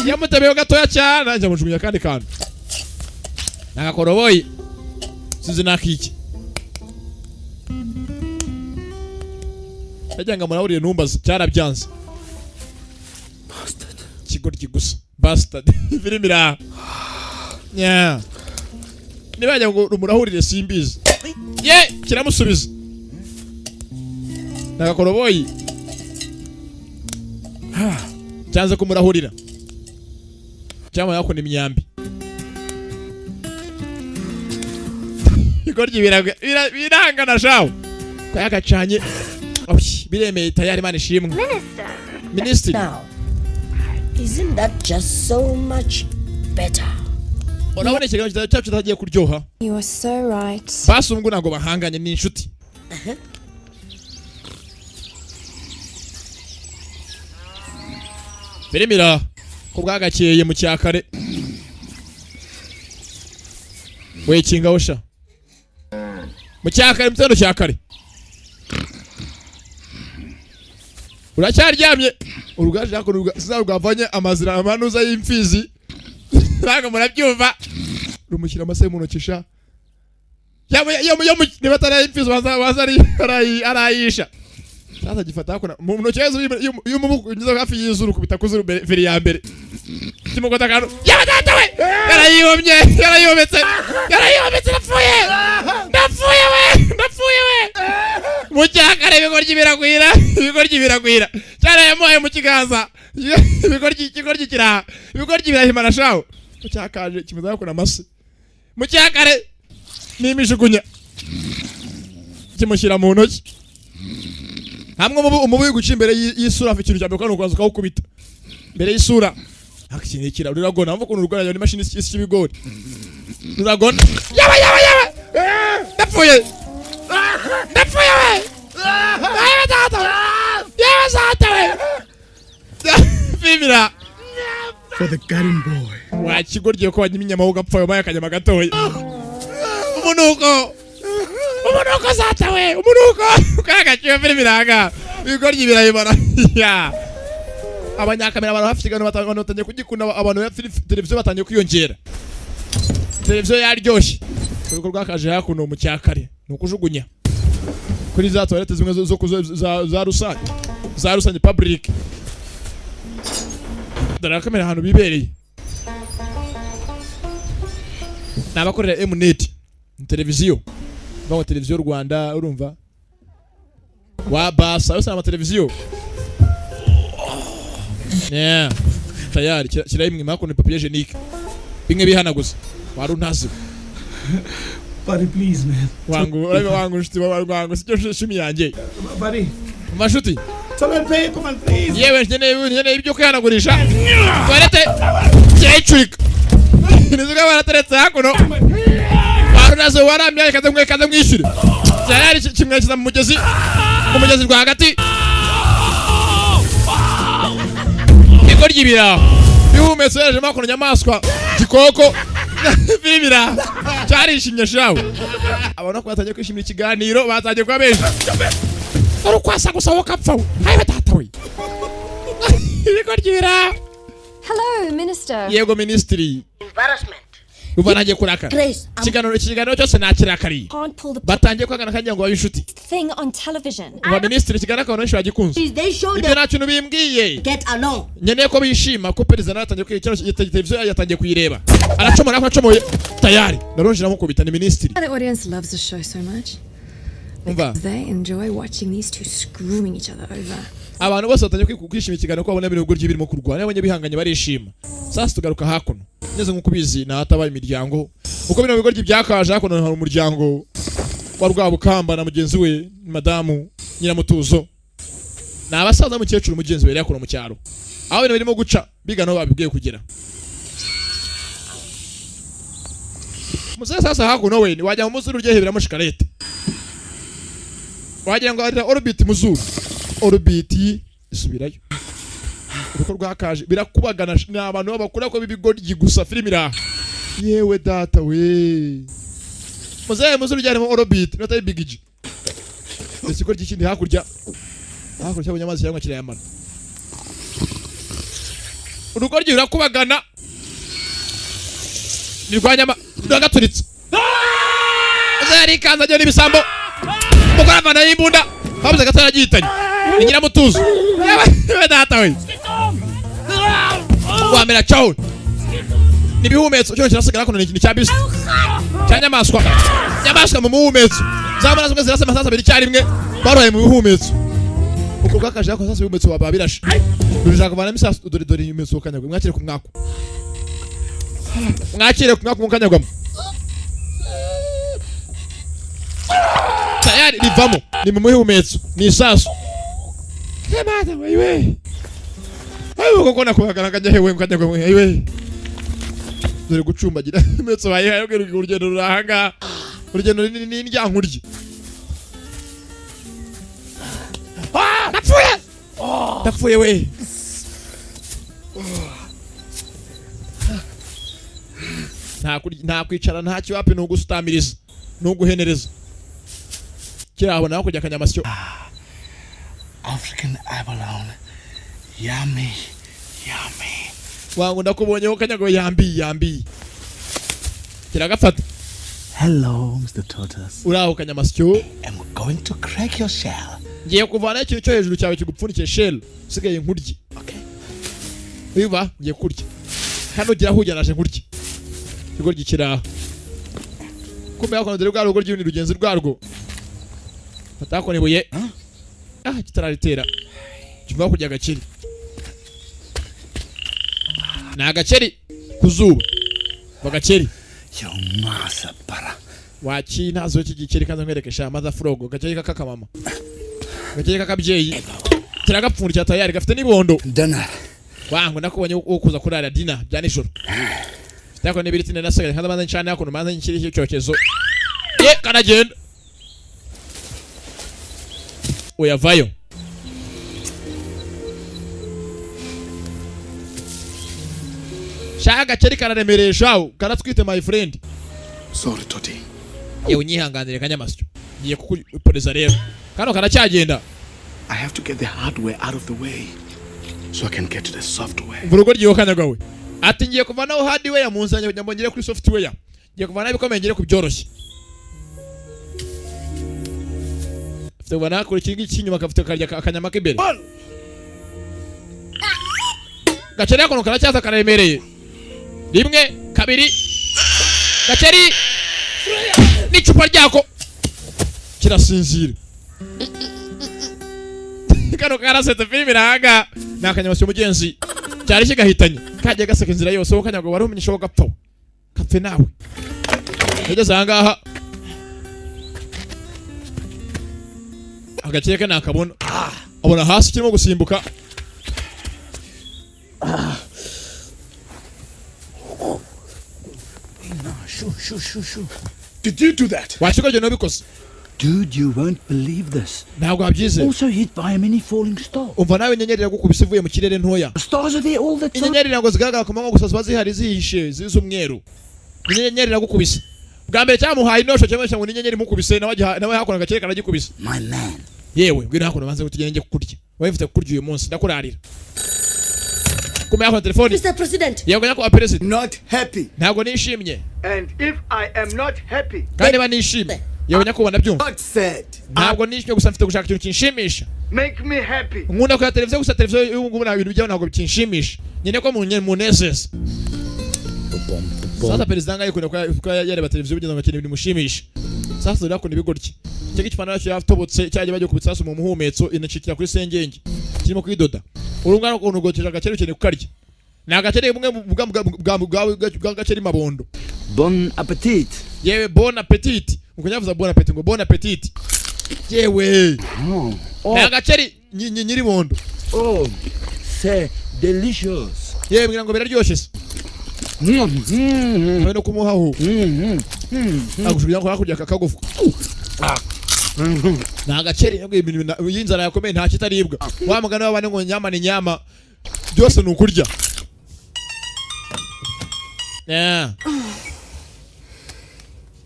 A: Yamutebeyo gatoya cyane nanjye amujugunya akandi kantu. Nakakoroboyi. Sinzi nakiki. Yajyanga murahuriye ntumbaze cyarabyanze.
E: Bastard.
A: Ikigoryi gusa. Bastard. Filimi iraha. Yeah. Niba yajya ngo rumurahurire simbizi. Ye kiramusubiza. Nakakoroboyi. Cyanze kumurahurira. Cyangwa yakona imyambi. Igoryi birangana shawo. Kwayagacanye. Biremeye tayari, Imana ishimwe. Minister.
H: Now, isn't that just so much better?
A: Urabona ikiganiro cyacu kitagiye kuryoha.
F: You are so right.
A: Basungu ntabwo bahanganye, ni inshuti. Birimira ko bwagakeye mu cyakare. Wekinga usha. Mu cyakare, mu gitondo cya kare. Uracyaryamye. Urugaje hakuno rwavanye amazira amanuza y'imfizi. Ntabwo murabyumva. Rumushyira amase mu ntoki sha. Niba atari imfizi waza arayisha. Sasa gifata hakuno mu ntoki y'umubu unyuze hafi y'izuru kubita kuzuru feri ya mbere. Kimugota kantu. Yaba data we! Yarayihomye, yarayihometse. Yarayihometse napfuye. Ndapfuye we, ndapfuye we. Mu cyakare ibigoryi biragwira, ibigoryi biragwira. Cyane yamuhaye mu kiganza. Ibigoryi ikigoryi kiraha. Ibigoryi birahimana shawo. Mu cyakaje kimeze hakuna amase. Mu cyakare n'imishugunya. Kimushyira mu ntoki. Hamwe umubu guca imbere y'isura afite ikintu cya mbere ukwaza ukawukubita. Mbere y'isura. Akinikira ruragona mvuko urugona yo imashini isi ibigori. Ruragona. Yaba yaba yaba. Ndapfuye. Ndapfuye we. Yaba data. Yaba data we. Fimira.
C: For the garden boy.
A: Wa kigoryi ko wanyima inyama ugapfa yo maya kanyama gatoya. Umunuko. Umunuko zata we. Umunuko. Kaga cyo fimira ibigoryi birayibara. Ya. Abanyakamera abantu hafi kiganiro batangiye kugikunda, abantu ya televiziyo batangiye kwiyongera. Televiziyo yaryoshye. Urugo rwakaje hakuno mu cyakare ni ukujugunya kuri za toilette zimwe zo za rusange, za rusange public. Dore kamera ahantu bibereye. Nabakorera Mnet televiziyo. Bawo televiziyo Rwanda urumva. Wa basa yose ama televiziyo. Yeah. Tayari kirayimwe hakuno papier hygienique. Bimwe bihanaguza. Wari untazi.
C: Buddy please man.
A: Wangu urabe wangu nshuti wangu sicyo shimi yanjye.
C: Buddy.
A: Mashuti.
C: Toilet paper man please.
A: Yewe nkeneye ibyo kwihanagurisha. Toilette cyayicurika. Nizuga barateretse hakuno. Wari untazi waramye kaze mwe kaze mwishyure. Tayari kimwe kiza mu mugezi. Mu mugezi rwagati. Ibigoryi biraho bihumetse yaje makono nyamaswa gikoko bibira cyarishimye shawo. Abantu ko batangiye kwishimira ikiganiro batangiye kuba benshi. Ari kwasa gusa wo kapfa we. Hayi batata we. Ibigoryi biraho.
F: Hello minister.
A: Yego ministry.
H: Embarrassment.
A: Uva nagiye kurakara. Ikiganiro cyose nakirakariye. Batangiye kwagana kangira ngo babishuti.
F: Thing on television.
A: Uva ministry ikiganiro abantu benshi bagikunze. Ibyo nta kintu bimbwiye.
H: Get along.
A: Nkeneye ko bishima ko perezida nawe yatangiye kwicara televiziyo yatangiye kuyireba. Aracomora ko acomoye tayari. Naronje namukubita ni ministry.
G: The audience loves the show so much.
A: Umva.
G: They enjoy watching these two screwing each other over.
A: Abantu bose batangiye kwishima ikiganiro ko babona ibintu birimo kurwana abanye bihanganye barishima. Sasa tugaruka hakuno. Ngeze nkuko ubizi na hatabaye imiryango. Uko bino bigoryi byakaje hakuno hari umuryango wa Rwabukamba na mugenzi we madamu Nyiramutuzo. Ni abasaza mukecuru mugenzi we yakuno mu cyaro. Aho ibintu birimo guca bigano babibwiye kugera. Muze sasa hakuno we wajya mu muzuru rye hebera mushikarete. Wagira ngo arira orbit muzuru. Orbit isubirayo. Uruko rwakaje birakubagana n'abantu babakura ko bibigoryi gusa filimi ra. Yewe data we. Muze muzuru ryari mu orbit nota big G. Ikigo cy'ikindi hakurya. Hakurya cyabonye amazi cyangwa kirayamara. Urugoryi rurakubagana. Ni rwanyama ruragaturitse. Muze yarikanze ajya n'ibisambo. Mukora avana y'imbunda. Habuze gatara gihitanye. Ni Nyiramutuzo. Yewe data we. Wamera chawo. Nibihumetso cyo kirasigara kuno ni cya bisi. Cya nyamaswa. Nyamaswa mu muhumetso. Zamara zimwe zirasa amasasu abiri cyarimwe baroye mu bihumetso. Uko bwakaje ako sasa bihumetso babirashe. Rurashaka kuvana imisasu dore dore ibihumetso kanyagwe mwakire ku mwako. Mwakire ku mwako mukanyagwamo. Tayari rivamo ni mu muhumetso ni isasu. Kemata wewe. Ayo koko nakubagana kajya hewe mukanyagwe hewe. Dore gucumbagira imetso bayihaye urugendo rurahanga. Urugendo rinini ni indyankurye. Ah, ndapfuye. Ndapfuye we. Nta kwicara nta kiwapi no gusutamiriza no guhenereza. Kirabona hakurya akanyamasyo.
C: African abalone. Yummy. Yummy.
A: Wangu ndakubonyeho kanyago yambi yambi. Kiragafata.
E: Hello, Mr. Tortoise.
A: Uraho kanyamasyo.
C: I'm going to crack your shell.
A: Ngiye kuvana ikintu cyo hejuru cyawe kigupfundikiye shell. Usigaye nkurye.
C: Okay.
A: Biba ngiye kurya. Hano gira hujya naje nkurye. Ikigoryi kiraho. Kumbe hakuno dore bwa rugo ry'urundi rugenzi rwarwo. Fata ibuye. Ah, kitararitera. Kiva kurya agakeri. Ni agakeri ku zuba. Bagakeri.
E: Yo masa para.
A: Waki ntazo iki gikeri kanza nkwerekesha mother frog gakeri kakakamama. Gakeri kakabyeyi. Kiragapfundikira tayari gafite nibondo.
E: Dinner.
A: Wangu nakubonye wo kuza kurara dinner bya nijoro. Fitako nibiri tine nasigaye nkaza manza ncane hakuno manza nkiri icyokezo. Ye kanagenda. Uyavayo. Shaka gakeri kararemereye shawo karatwite my friend.
C: Sorry, Toti.
A: Yewe unyihanganire kanyamasyo. Ngiye kukuporeza rero. Kano karacyagenda.
C: I have to get the hardware out of the way so I can get to the software.
A: Urugo ryiho kanyagawe. Ati ngiye kuvanaho hardware mu nzanye kugira ngo ngere kuri software. Ngiye kuvanaho ibikomeye ngere ku byoroshye. Afite ubona kuri iki ngiki inyuma kafite karya akanyama k'imbere. Gakeri akono karacyaza kararemereye. Rimwe, kabiri. Gakeri n'icupa ryako kirasinzira. Kano karasetse filime iranga. Ni akanyamasyo mugenzi. Cyari kigahitanye. Kagiye gaseka inzira yose wowe kanyago wari umenyesha gapfa. Kapfe nawe. Yageze aha ngaha. Agakeye ke nakabona. Abona hasi kirimo gusimbuka.
E: Shoo, shoo, shoo, shoo.
C: Did you do that?
A: Washiko nobikoze.
E: Dude, you won't believe this.
A: Ntabwo wabyizera.
E: Also hit by a mini falling star.
A: Umva nawe inyenyeri iragukubise ivuye mu kirere ntoya.
E: Stars are there all the time.
A: Inyenyeri ntabwo zigaragara ku manywa gusa ziba zihari zihishe z'umweru. Inyenyeri iragukubise. Bwa mbere cyamuhaye inosho cyangwa ngo inyenyeri imukubise nawe nawe hakuno agakere karagikubise.
E: My man.
A: Yewe ngwino hakuno banze tugende njye kukurya. Wowe mfite kukurya uyu munsi ndakurarira. Kumbe hakuno telefoni.
H: Mr. President.
A: Yego nyakubahwa president.
J: Not happy.
A: Ntabwo nishimye.
J: And if I am not happy.
A: Kandi niba nishimye. Yewe nyakubahwa ndabyumva.
J: Not sad.
A: Ntabwo nishimye gusa mfite gushaka ikintu kinshimisha.
J: Make me happy.
A: Nkunda kureba televiziyo gusa televiziyo y'ubu ngubu nta bintu bijyaho ntabwo bikinshimisha. Nyine ko munezeza. Sasa perezida ngaye kunda kuba yareba televiziyo bigeze ngo akeneye ibintu bimushimisha. Sasa rero akunda ibigoryi. Icyo gipantaro cyo yatobotse cyagiye bagiye kubitsa hasi mu muhumetso inacikira kuri sengenge. Kirimo kwidoda. Urungano ukuntu ugoteje agakeri ukeneye kukarya. Ni agakeri bumwe bwa gakeri mabondo.
E: Bon appetit.
A: Yewe bon appetit. Ukunyavuza bon appetit ngo bon appetit. Yewe. Ni agakeri nyiri bondo.
E: Oh, c'est delicious.
A: Yewe mbwira ngo biraryoshye se. Hamwe no kumuhaho. Agushubiza ko hakurya akagufwa. Ni agakeri y'inzara yakomeye nta kitaribwa. Wa mugani w'abana ngo nyama ni nyama. Byose ni ukurya. Yeah.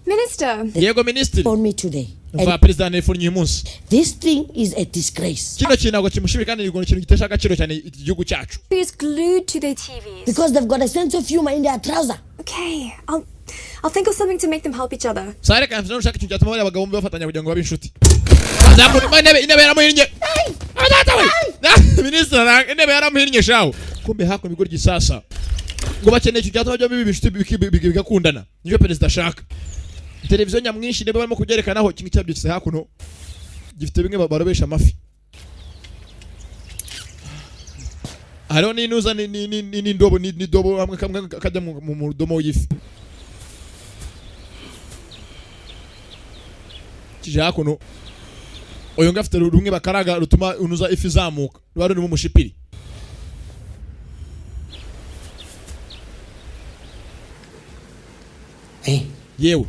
G: Minister.
A: Yego minister.
H: For me today.
A: Mva president telefone uyu munsi.
H: This thing is a disgrace.
A: Kino kintu ntabwo kimushimira kandi ni ikintu gitesha agaciro cyane igihugu cyacu.
G: Is glued to their TVs.
H: Because they've got a sense of humor in their trouser.
G: Okay, I'll think of something to make them help each other.
A: Sare kandi nushaka ikintu cyatuma bariya bagabo bombi bafatanya kugira ngo babe inshuti. Azamura intebe yaramuhinnye. Adata we. Minister intebe yaramuhinnye shawo. Kumbe hakuno ibigo ry'isasa. Ngo bakeneye ikintu cyatuma byombi biba inshuti bigakundana. Nibyo perezida ashaka. Televiziyo nyamwinshi niba barimo kubyerekanaho kimwe cyabyutse hakuno gifite bimwe barobesha amafi. Hariho n'inuza n'indobo n'idobo hamwe kamwe kajya mu mudomo w'ifi. Kije hakuno uyu ngafite rumwe bakaraga rutuma unuza ifi izamuka ruba rurimo umushipiri. Yewe.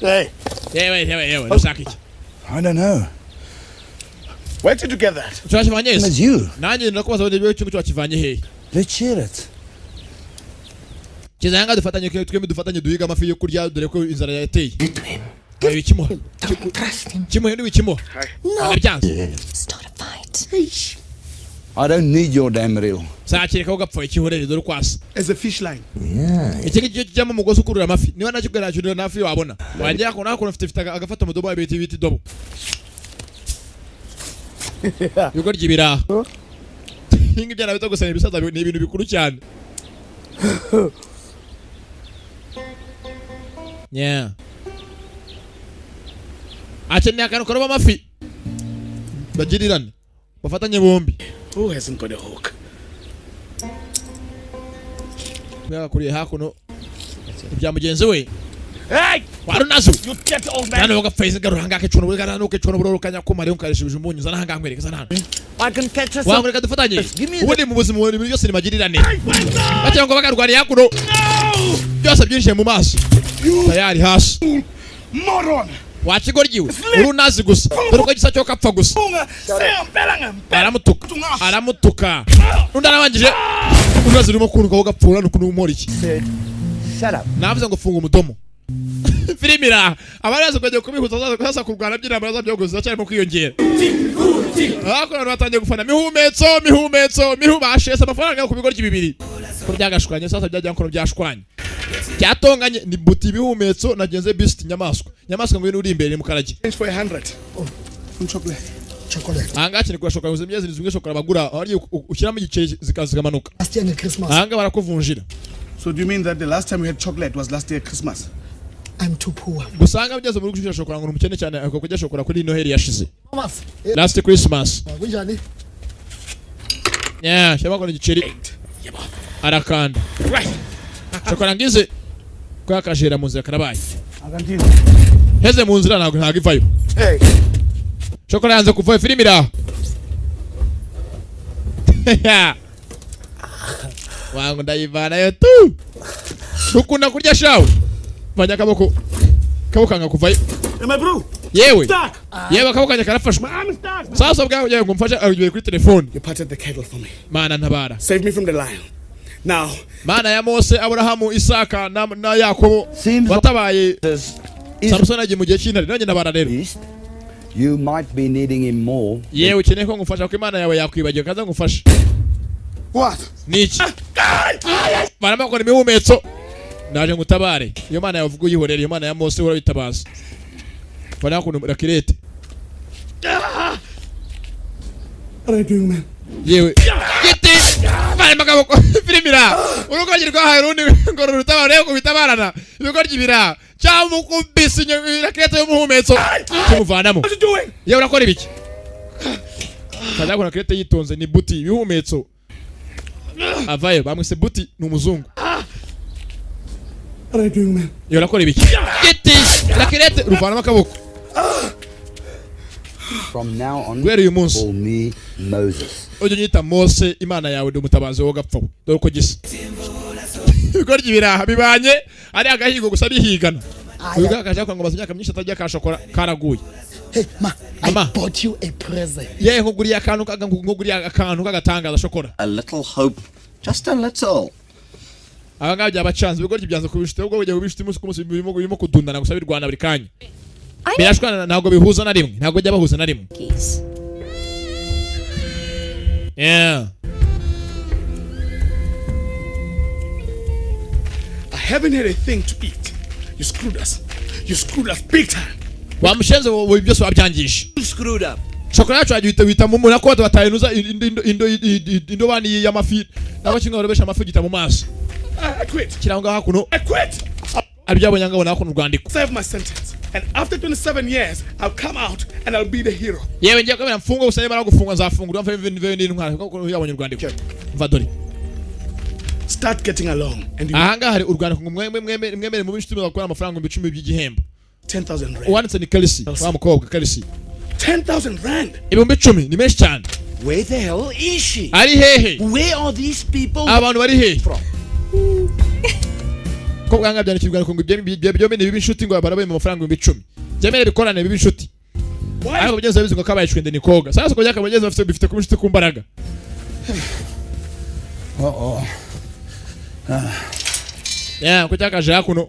C: Hey.
A: Yewe, ndashaka iki?
E: I don't know.
C: Where did you get that?
A: Cyakivanye
E: It's you.
A: Nanjye ndakubaza ngo ikintu cyakivanye hehe?
E: Let's share it.
A: Kizanga dufatanye twembi dufatanye duhiga amafi yo kurya dore ko inzara yateye. Wikimuha. Kimuhe ntiwikimuha. Arabyanze.
G: Start a fight.
E: I don't need your damn reel.
A: Sakireka ugapfa ikihorere dore ukwasa.
C: As a fish line.
E: Yeah.
A: Iki ngiki kijyamo umugozi ukurura amafi. Niba nacyo ugaracurira nafi wabona. Wajya ko nako ufite agafata umudobo ibiti biti dobo. Ibigo ry'ibiraha. Ingi byana bito gusa ibisaza ni ibintu bikuru cyane. Yeah. Akeneye akantu karoba amafi. Bagirirane. Bafatanye bombi.
C: Who hasn't got a hook?
A: Yakuriye hakuno ibya mugenzi we.
C: Hey!
A: Warunazo.
C: You get old man.
A: Nano gapfa garura hangaka icuno bugana nuko icuno burorukanya kumare unkarisha ibijumunyu zana hanga nkwereka zana hano.
E: I can catch us.
A: Wangu reka dufatanye. Ubundi mu buzima ibintu byose ni magirirane. Bagira ngo bagarwariye hakuno. Byose byinjiye mu maso. Tayari hasi.
C: Moron.
A: Wakigoryiwe urunazi gusa dore uko gisa cyo kapfa gusa. Aramutuka aramutuka undi arabangije urunazi rurimo kuruka gapfura nukuntu umora iki. Navuze ngo funga umudomo. Filimira abaraza kujya kubihuza zaza kurwana by'intambara zabyo cyarimo kwiyongera. Ariko abantu batangiye gufana mihumetso mihumetso mihubashese amafaranga yo ku bigo bibiri. Ko byagashwanye sasa byajya ko byashwanye. Cyatonganye ni buti ibihumetso nagenze beast nyamaswa. Nyamaswa ngo uri imbere mu karage.
C: For 100. Oh, chocolate.
K: Chocolate.
A: Anga cyane kurashoka uze myezi zimwe shokora bagura ari ushyiramo igiceri zikazikamanuka.
K: Last year Christmas.
A: Anga barakuvunjira.
C: So do you mean that the last time we had chocolate was last year Christmas?
K: I'm too poor.
A: Gusanga bigeze muri gushira shokora ngo umukene cyane ako kujya shokora kuri Noheli yashize. Last Christmas.
K: Kunjani?
A: Yeah, shaba ko igiceri. Arakanda.
C: Right.
A: Shokora ngize kwa kajera mu nzira karabaye. Heze mu nzira ntabwo ntago ivayo.
C: Hey.
A: Shokora yanze kuvayo filimi iraho. Wangu ndayivanayo tu. Ukunda kurya shawe. Vanya kaboko. Kaboko kanga kuvayo.
C: My bro.
A: Yewe. Yewe akaboko kanje karafashwe. Sasa bwawe ngo mfashe agiye kuri telefone.
C: You parted the kettle for me.
A: Mana ntabara.
C: Save me from the lion. Now.
A: Mana ya Mose, Abrahamu, Isaka na Yakobo watabaye Samson agiye mu gihe cy'intare nanjye ntabara rero.
E: You might be needing him more.
A: Yewe ukeneye ko ngufasha ko Imana yawe yakwibagiwe kaza ngufashe.
C: What?
A: Niki? Barama imihumetso. Naje ngutabare. Iyo Mana yavuga uyihorere, iyo Mana ya Mose urabitabaza. Bana kuntu rakirete.
C: What are you doing, man?
A: Yewe. Giti. Bari magabo filimira. Urugo rwahaye rundi ngo rutabare kubitabarana. Ibigo ry'ibira. Cyamukubise rakirete y'umuhumetso. Kimuvanamo. Yewe urakora ibiki? Kaza ko rakirete yitonze ni buti ibihumetso. Avayo bamwise buti ni umuzungu.
C: What are you doing, man?
A: Yewe urakora ibiki? Giti. Rakirete ruvanamo akaboko.
E: From now on,
A: guhera uyu munsi
E: call me Moses.
A: Ujye unyita Mose, Imana yawe ndi umutabazi wowe gapfa. Dore uko gisa. Ibigo ry'ibiraha bibanye ari agahigo gusa bihigana. Uyu gakaje ngo maze imyaka myinshi atajya kashokora karaguye.
K: Hey ma, I bought you a present.
A: Yewe nkuguriye akantu nkuguriye akantu kagatangaza shokora.
L: A little hope, just a little.
A: Aba ngaba byabacanze ibigo byanze kubishite ubwo bugiye kubishite umunsi ku munsi birimo kudundana gusa birwana buri kanya. Birashwana ntabwo bihuza na rimwe, ntabwo bijya bahuza na rimwe. Yeah.
C: I haven't had a thing to eat. You screwed us. You screwed us big time.
A: Wamushenze wowe byose wabyangije.
L: You screwed up.
A: Shokora yacu agihita wita mu muna ko batayinuza indobani y'amafi. Nabo kimwe barobesha amafi gita mu maso.
C: I quit.
A: Kiranga hakuno.
C: I quit.
A: Abyabonye ngabona hakuno rwandiko.
C: Serve my sentence. And after 27 years, I'll come out and I'll be the hero.
A: Yewe ngiye kwemera mfungo gusa nimara gufungwa nzafungurwa mve mve n'intwara kuko yabonye urwandiko. Mva dore.
C: Start getting along and you
A: Ahanga hari urwandiko ngo mwemwe mwemere mu bishitimi bakora amafaranga 10,000 by'igihembo.
C: 10,000 rand.
A: Uwanditse ni Kelsey, wa mukobwa Kelsey.
C: 10,000 rand.
A: 10,000 ni menshi cyane.
E: Where the hell is she?
A: Ari hehe?
E: Where are these people?
A: Abantu bari hehe?
E: From?
A: Ko bwanga byandikirwa ngo ibyo byombi ni bibi inshuti ngo barabaye mu mafaranga 10,000. Byemere bikorane bibi inshuti. Ariko bigeze bizi ngo kabaye shwende ni koga. Sasa ko byakabageze bafite bifite kuba inshuti ku mbaraga.
E: Oh oh.
A: Yeah, ko cyakaje hakuno.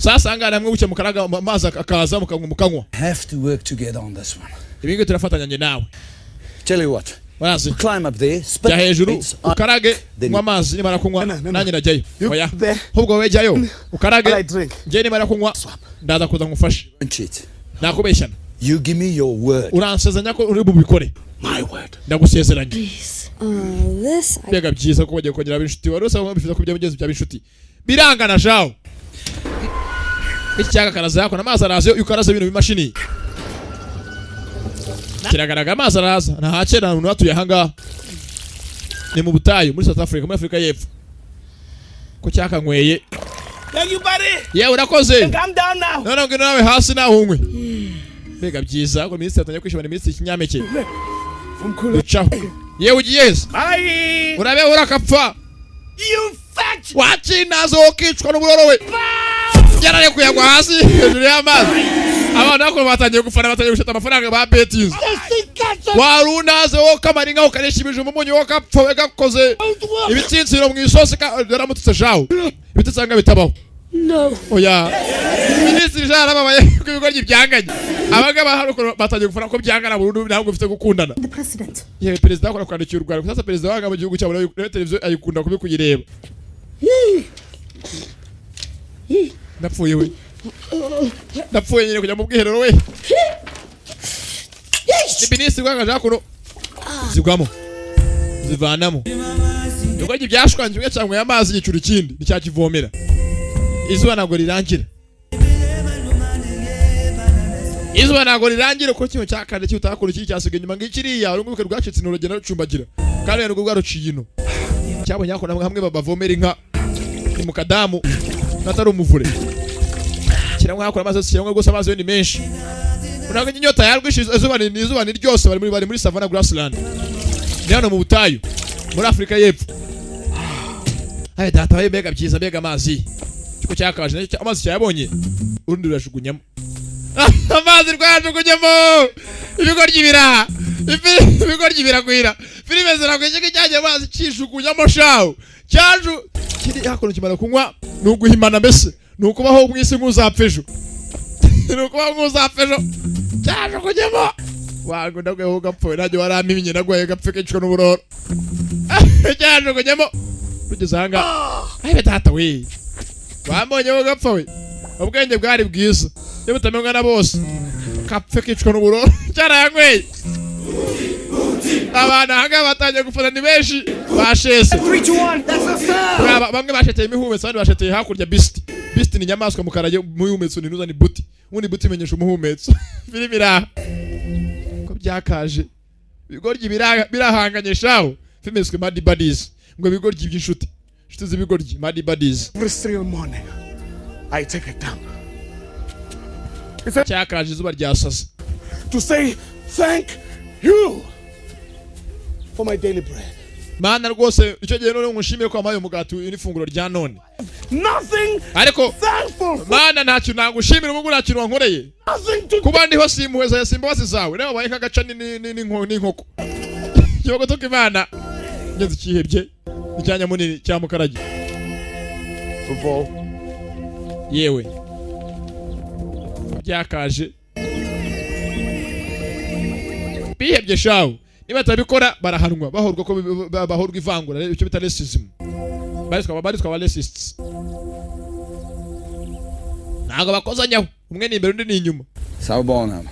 A: Sasa ahangaha namwe bucya mukaraga amazi akaza mukanywa mukanywa.
E: Have to work together on this one.
A: Ibi ngibi turafatanya njye nawe.
E: Tell you what.
A: Urazi.
E: Climb up there, spit.
A: Jya hejuru ukarage, unywa amazi. Nimara kunywa nanjye najyayo. Oya, ahubwo wowe jyayo ukarage, njye nimara kunywa ndaza kuza ngufashe.
E: Don't cheat.
A: Nakubeshyana.
E: You give me your word.
A: Uransezeranya ko uri bubikore?
C: My word.
A: Ndagusezeranya.
G: This I
A: Mbega byiza ko bagiye kongera ab'inshuti. Wari usaba bifuza ko byaba byaba inshuti birangana jawo. Iki cyaga karaza yako amazi araza iyo ukaraza ibintu bimashini kiragaragara, amazi araza. Nta hakera umuntu batuye ahangaha ni mu butayu muri South Africa, muri Afurika y'Epfo, ko cyakanyweye.
C: Thank you, buddy.
A: Yewe, urakoze.
C: Calm down now.
A: None ngwino nawe hasi nawe unywe. Mbega byiza ko minisitiri atangiye kwishima. Ni minisitiri ikinyampeke ucaho. Yewe, ugiye se?
C: Bye.
A: Urabe urakapfa.
C: You fat.
A: Wakinazo ukicwa n'uburoro. We yararekuye agwa hasi hejuru y'amazi. Abantu bakuru batangiye gufana, batangiye gushata amafaranga ba betinze. Wari unaze wowe kamara inka ukarisha ibijumba umunyu, wowe kapfa we gakoze ibitsinsiro mu isosi yaramututse shawo ibitutsi anga bitabaho.
H: No.
A: Oya, minisitiri jean yarababaye ko ibigoryi byanganye. Abangaba hano ukuntu batangiye gufana ko byangana burundu, ntabwo bifite gukundana.
D: The president.
A: Yewe, perezida akora kwandikira urwandiko. Sasa perezida wanga mu gihugu cyabo nawe televiziyo ayikunda kubi kuyireba. Ndapfuye we, ndapfuye nyine kujya mu bwiherero. We ni minisitiri wanga hakuno zigwamo zivanamo ibigoryi byashwanye. Kimwe cyanyweye amazi gicura ikindi nticyakivomera. Izuba ntabwo rirangira, izuba ntabwo rirangira kuko kino cyakane cyutakura iki cyasigaye inyuma ngikiriya. Urunguke rwacitse inurugendo rucumbagira kandi rwo rwaruciye ino cyabonye hakuno hamwe bavomera inka ni mu kadamu n'atari umuvure. Kiranywa hakura amazi yose, kiranywa rwose, amazi yo ni menshi. Ntabwo inyota yarwishe. Izuba ni izuba ni ryose. Bari muri savannah grassland, ni hano mu butayu muri Afurika y'Epfo. Ay data we, mbega byiza, mbega amazi! Cyuko cyakaje nacyo amazi cyayabonye, urundi rurajugunyamo amazi, rwajugunyamo. Ibigoryi biraha, ibigoryi biragwira, filime ziragwira. Iki cyajya amazi kishugunyamo shawo cyaju kiri hakuno kimara kunywa. Ni uguhimana mbese, ni ukubaho mu isi nk'uzapfa ejo, ni ukubaho nk'uzapfa ejo. Cyajugunyemo wangu ndagwaye gapfuye ntajya warampimye ndagwaye gapfe kicwa n'uburoro. Cyajugunyemo tugeze ahangaha. Ayibe data we, wambonye wo gapfa we, ubwenge bwari bwiza iyo butamenya na bose. Kapfe kicwa n'uburoro cyarayanyweye. Abantu ahangaha batangiye gufata ni benshi bashese.
J: 3, 2, 1. That's a start.
A: Bamwe basheteye imihumetso, abandi basheteye hakurya. Beast, beast ni inyamaswa mukarage. Umuhumetso ni nuza ni buti, ubundi buti imenyesha umuhumetso. Filime iraha ko byakaje, ibigoryi birahanganye shawo. Filime yiswe Mad Buddies, ngo ibigoryi by'inshuti, inshuti z'ibigoryi, Mad Buddies.
C: Every single morning, I take a dump
A: Cyakaje, izuba ryasasa.
C: to say thank you for my daily bread.
A: Mana rwose, icyo gihe none ngushimire ko wampaye umugati n'ifunguro rya none.
C: Nothing
A: Ariko
C: thankful for.
A: Mana, nta kintu nagushimira ubu ngubu, nta kintu wankoreye.
C: Nothing to
A: Kuba ndiho si impuhwe zawe, si imbabazi zawe. Nawe wabaye nk'agaca n'inkoko kibago tuka Imana ngenzi cyihebye icyanya munini cya mukarage.
C: Football.
A: Yewe, byakaje, bihebye shawu. Niba batabikora barahanwa, bahorwa ko bahorwa ivangura, icyo bita racism. Baritwa aba racists. Ntabwo bakozanyaho, umwe ni imbere undi ni inyuma.
E: Sawubona.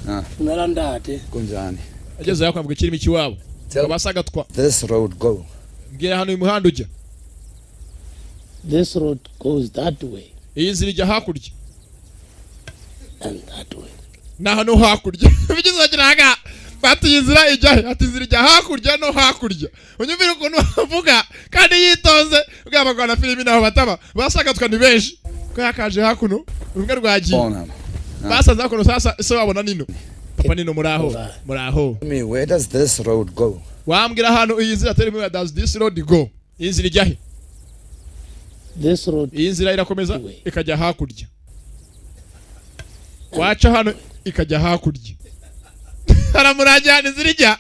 E: Ah,
I: Narandate.
E: kunjani?
A: Ageze yakwavuga ikirimi cy'iwabo
E: Tell
A: abasagatwa.
E: this road go.
A: Mbwira hano uyu muhanda ujya.
I: This road goes that way
A: Iyi nzira ijya hakurya
I: and that way.
A: ni hano hakurya. Bigize agira bati iyi nzira ijya he? Ati inzira ijya hakurya no hakurya. Unyumvire ukuntu bavuga kandi yitonze bw'abagwana. Filimi naho bataba basagatwa ni benshi ko yakaje hakuno rumwe rwagiye.
E: Bona.
A: Basaze hakuno sasa se babona nino papa nino muraho muraho.
E: Tell me, where does this road go?
A: Wambwira ahantu iyi nzira atari where does this road go? Iyi nzira ijya he?
I: This road
A: Iyi nzira irakomeza ikajya hakurya, waca hano ikajya hakurya. Aramurangira ahantu inzira ijya.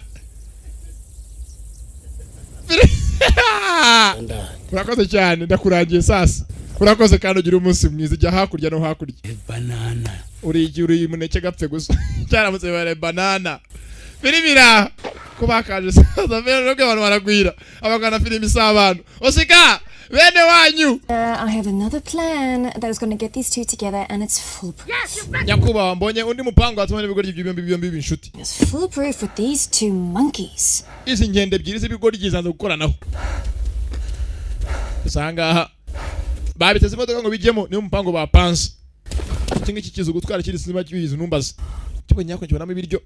I: And that.
A: Urakoze cyane, ndakurangiye sasa. Urakoze kandi ugira umunsi mwiza. Ijya hakurya no hakurya.
E: Banana.
A: Uri igi, uri umuneke gapfe gusa. Cyaramutse bare banana. Filimi iraha kuba kaje saza mbere nubwo abantu baragwira abagana filimi si abantu osika bene wanyu.
G: I have another plan that is going to get these two together, and it's foolproof.
A: Nyakubahwa, mbonye undi mupango watuma n'ibigoryi byombi byombi biba inshuti.
G: It's foolproof with these two monkeys.
A: Izi nkende ebyiri z'ibigoryi zanze gukoranaho. Gusa ahangaha babiteze imodoka ngo bijyemo, niyo mupango bapanze. Iki ngiki kizi gutwara kiri sinema kibizi numbaza kibonye nyako kibonamo ibiryo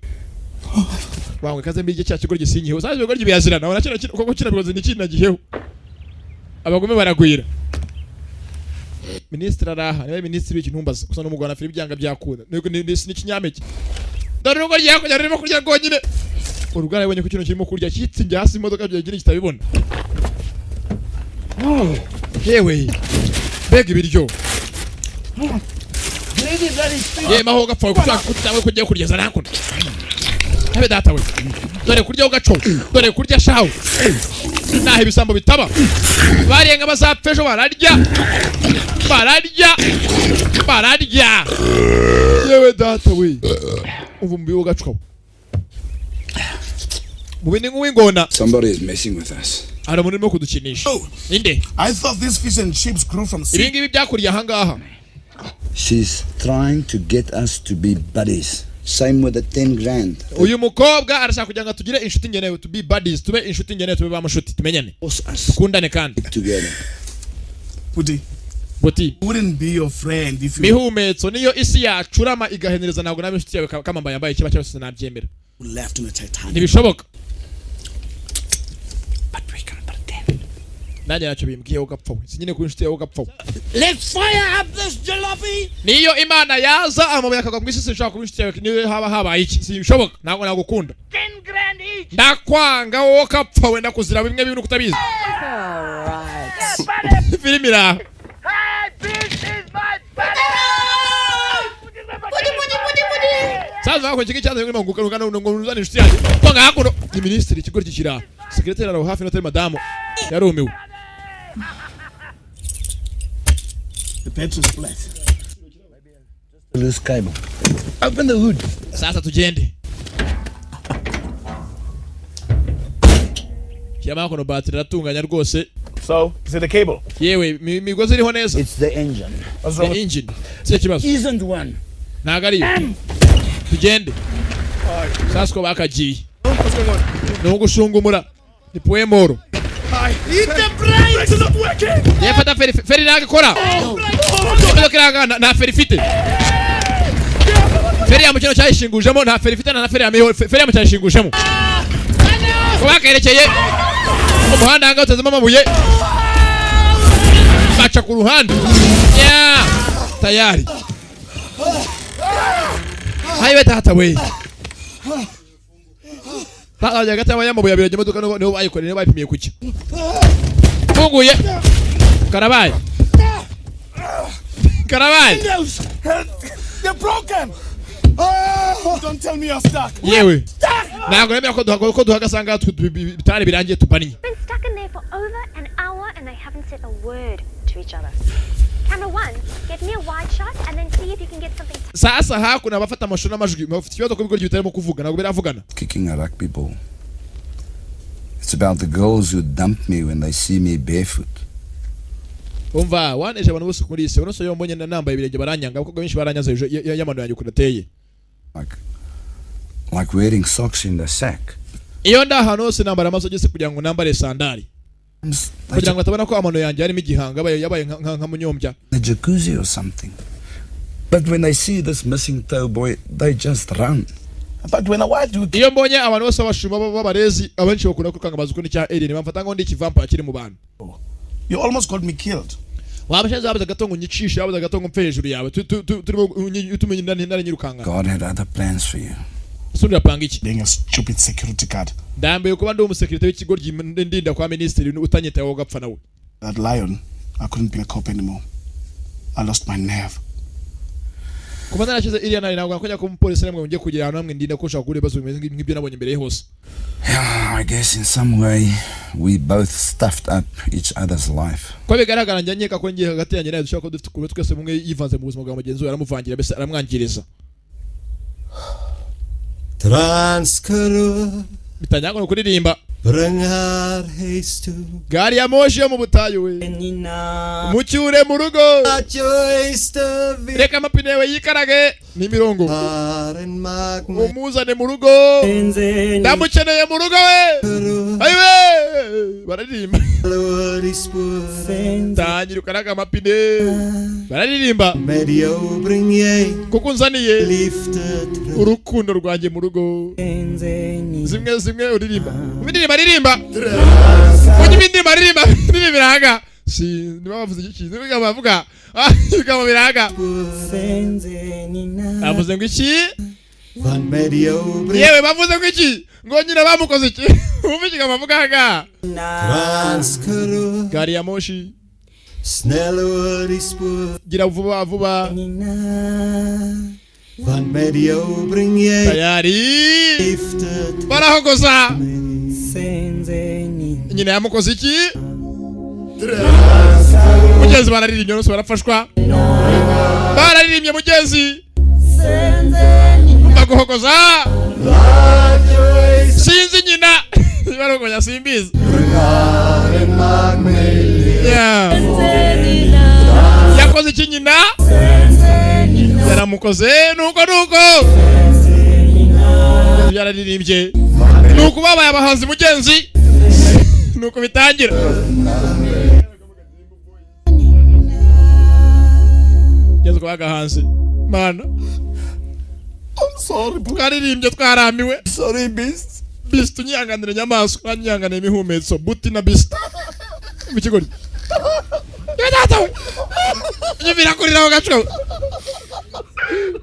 A: wangwe kaze mbirye cya kigoryi sinyiho. Sasa ibigoryi biyazirana wana kino koko kirabigoze ni kina giheho. Abagome baragwira. Minisitiri araha, niba minisitiri w'iki ntumbaza gusa n'umugwana Philip byanga byakunda ni ikinyampeke. Dore urugo ryakurya rurimo kurya rwonyine. Urugara yabonye ko kino kirimo kurya kitsinze hasi imodoka byagira kitabibona. Yewe mbega ibiryo. Ye maho gapfa kucyangwa kugiye kurya za nakuno. Habe data we, dore kurya ugaco, dore kurya shawo. Naho ibisambo bitaba barenga bazapfa ejo. Bararya, bararya, bararya. Yewe data we, umva umubiri ugaco mubi ni nk'uw'ingona.
E: Somebody is messing with us.
A: Hari umuntu urimo kudukinisha. Inde?
C: I thought these fish and chips grew from
A: Ibi
C: seed.
A: ngibi byakuriye ahangaha.
E: She's trying to get us to be buddies. Same with the 10 grand.
A: Uyu mukobwa arashaka kugira ngo tugire inshuti ngenewe, to be buddies, tube inshuti ngenewe, tube ba mushuti, tumenyane,
E: Force us
A: dukundane kandi
E: together.
C: Buti,
A: buti
C: wouldn't be your friend if you
A: mihumetso niyo isi yacurama igahenereza ntabwo naba inshuti yawe kamamba yambaye ikiba cyose nabyemera.
C: left on the Titanic.
A: Ntibishoboka.
E: But we can pretend.
A: Nanjye ntacyo bimbwiye ugapfa we, si nyine kuba inshuti yawe ugapfa we.
B: Let's fire up this jalopy.
A: Niyo imana yaza amabuye akagwa mu isi sinshobora kuba inshuti yawe niyo haba habaye iki, sibishoboka, ntabwo nagukunda.
D: 10 grand each.
A: Ndakwanga wowe kapfa we, ndakuzira bimwe bintu kutabizi. Filimi iraha.
D: Hey, this is my buddy.
A: Sasa wako iki cyaza ngirimo nguka nguka ngo nuzane inshuti yanjye kwanga hakuno ni minisitiri ikigoryi kiraha. Sekreteri araho hafi n'atari madamu yarumiwe.
C: The battery's flat.
E: Loose cable. Open the hood.
A: Sasa tugende. Shyiramo hakuno batiri iratunganya rwose.
C: So, is it the cable?
A: Yewe imigozi iriho neza.
E: It's the engine.
C: What's wrong?
A: Ni engine si ikibazo.
E: Isn't one.
A: Ntabwo ariyo. Tugende. Sasa uko bakagiye
C: What's going on?
A: Ni ugushungumura ni puwemoro.
C: Eat the brakes! It's not working!
A: Yefata feri, feri ntabwo ikora. Imodoka iranga nta feri ifite. Feri ya mukino cyayishingujemo nta feri ifite nta na feri ya miho feri ya mukino cyayishingujemo. Ko bakayerekeye umuhanda ahangaha utezemo amabuye baca ku ruhande ya tayari. Hayiwe tata we, tata hagati y'amabuye abiri ajya imodoka niho bayikoreye, niho bayipimiye kuki funguye. Karabaye, karabaye.
C: Windows! They're broken! Oh, don't tell me you're stuck.
A: Yewe ntabwo nemera ko ko duhaga ngaha bitari birangiye tupannye.
F: Been stuck in there for over an hour and they haven't said a word to each other. Camera one, get me a wide shot and then see if you can get something.
A: Sasa hakuno abafata amashusho n'amajwi bafite ikibazo ko ibigoryi bitarimo kuvuga, ntabwo biravugana.
E: Kicking a rugby ball. It's about the girls who dump me when they see me barefoot.
A: Umva waneje abantu bose kuri iyi si, abantu bose iyo mbonye nambaye ibirenge baranyanga. Abakobwa benshi baranyaze hejuru y'amano yanjye ukuntu ateye.
E: Like wearing socks in the sack.
A: Iyo ndi ahantu hose nambara amasogisi kugira ngo nambare sandari kugira ngo batabona ko amano yanjye harimo igihanga yabaye nka munyombya.
E: The jacuzzi or something. But when they see this missing toe boy, they just run.
C: But when a white dude
A: Iyo mbonye abantu bose b'abashumba b'abarezi abenshi bakunda kwikanga bazi ukuntu icya alien bamfata ngo ndi ikivampire kiri mu bantu.
C: You almost got me killed.
A: Waba ushaje wabuze gato ngo unyicishe, wabuze gato ngo mpfe hejuru yawe. Turimo utumenye intare nyirukanga.
E: God had other plans for you.
A: Ese urapanga iki?
C: Being a stupid security guard.
A: Ndambiwe kuba ndi umusekirite w'ikigo ndinda kwa minisitiri utanyitayeho ugapfa nawe.
C: That lion, I couldn't be a cop anymore. I lost my nerve.
A: Kuva narashize iriya ntare, ntabwo nakongera kuba umupolisi namwe ngiye kugira ahantu hamwe ndinda ko ushobora guhura ibibazo bimeze nk'ibyo nabonye imbere ye hose.
E: Yeah, I guess in some way we both stuffed up each other's life.
A: Ko bigaragara, njya nkeka ko ngiye hagati yanjye nawe dushobora kuba dufite kuba twese umwe yivanze mu buzima bwa mugenzi we, aramuvangira, mbese aramwangiriza.
M: Trans-Karoo,
A: Bitangira ngo kuririmba.
M: bring haar huis toe.
A: Gari ya moshi yo mu butayu we, mucyure mu rugo, reka amapine yawe yikarage n'imirongo, umuzane mu rugo, ndamukeneye mu rugo we. Ayiwe, bararirimba, tangira ukaraga amapine, bararirimba kuko unzaniye urukundo rwanjye mu rugo. Zimwe zimwe uririmba, indirimbo aririmba, ujya indirimbo aririmba indirimbo biranga, si niba bavuze iki, niba bavuga ibigambo biranga, bavuze ngo iki? Yewe, bavuze ngo iki? Ngo nyina bamukoze iki? Wumva ikigambo bavuga aha? Gari ya moshi.
M: Snel oor die spoor.
A: Gira vuba vuba.
M: Want met jou bring jy
A: Tayari barahogoza. Nyina yamukoze iki? Mugenzi, bararirimbye bose, barafashwa, bararirimbye mugenzi, baguhogoza. Sinzi nyina barogonya, simbizi. Yeah. Yakoze iki nyina? Yaramukoze nuko nuko yararirimbye, nuko babaye abahanzi mugenzi, nuko bitangira. Ngeze kwa gahanzi mana.
C: I'm sorry.
A: Twaririmbye, twaramiwe.
C: Sorry, Beast.
A: Beast, unyihanganire nyamaswa, nyihanganire imihumetso. Buti na Beast mu kigori. Data we, nyumvira kurira aho gaco,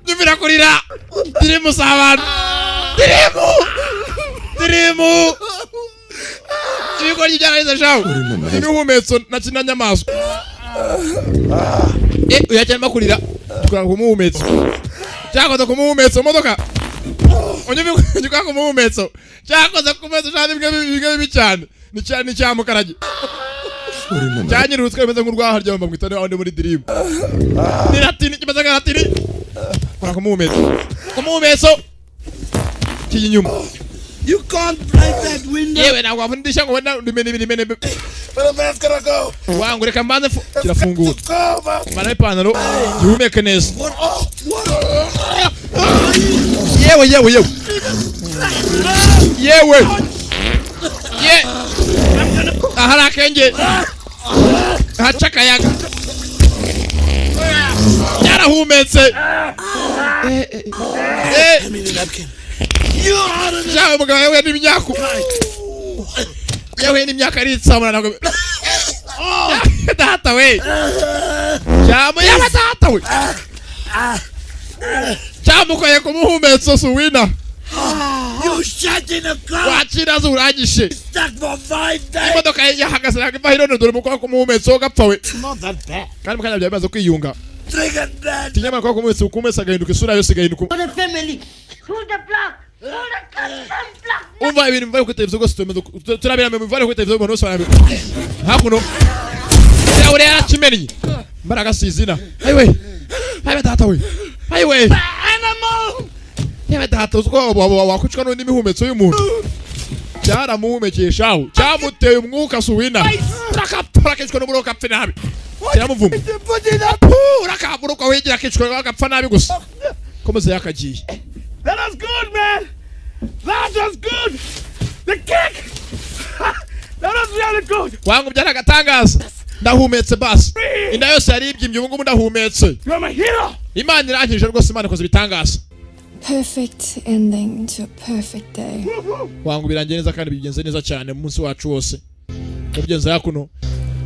A: nyumvira kurira. Dirimu si abantu, dirimu, dirimu, ibigoryi byararize shawe imihumetso na kina nyamaswa. Eh, uyacyarimo kurira, tukora ku muhumetso, cyakoze ku muhumetso modoka, unyumva ku muhumetso, cyakoze ku muhumetso cyane, bimwe bimwe bibi cyane, ni cyane, ni cyamukarage cyanyirutse, bimeze nk'urwaha rya bamwita aho ndi muri dirimu, ni latini, kimeze nka latini. Kora ku muhumetso, ku muhumetso kijya inyuma.
C: You can't break that window.
A: Yewe, ntabwo wavuna idirishya ngo wenda rimene rimene.
C: But the man's gonna go.
A: Wangu, reka mbanze kirafungura, mara ipantaro gihumeke neza. Yewe, yewe, yewe, yewe, ye, ahari akenge haca akayaga, byarahumetse. Eh, shawe umugabo yahuye n'imyaku, yahuye n'imyaka, aritsamura. Ntabwo data we cyamu, yaba data we cyamukoye ku muhumetso suwina.
C: You shot in the car.
A: Wakiraza urangije.
C: Stuck for 5 days.
A: Imodoka ye yahagaze, ntabwo iva hino, dore umukobwa ku muhumetso gapfa we.
C: Not that bad.
A: Kandi mu kanya byari bimaze kwiyunga.
C: Triggered that.
A: Kinyamara kwa kumumetso, kumesa agahinduka, isura yose igahinduka.
D: For the family. Pull the plug. Pull the goddamn plug.
A: Umva, ibintu biva kuri televiziyo rwose turabira mu bivare kuri televiziyo, umuntu wese barabira hakuno. Irahure yarakimennye, imbaraga si izina. Ayiwe, ayiwe data we, ayiwe.
C: Animal.
A: Yewe data, uzi ko wakwicwa n'imihumetso y'umuntu? Cyaramuhumekeshaho, cyamuteye umwuka suwina, urakapfa, urakicwa n'umuriro, ukapfa nabi, kiramuvuma.
C: Put it up.
A: Urakabura uko wigira, akicwa, agapfa nabi gusa, komeza yakagiye.
C: That was good, man. That was good. The kick. That was really good.
A: Wangu, byaragatangaza, ndahumetse basi, inda yose yari ibyimbye, ubu ngubu ndahumetse.
C: You are my hero.
A: Imana irankije rwose, Imana ikoze ibitangaza.
G: Perfect ending to a perfect day.
A: Wangu, birangiye neza kandi bigenze neza cyane mu munsi wacu wose. Mugenzi, hakuno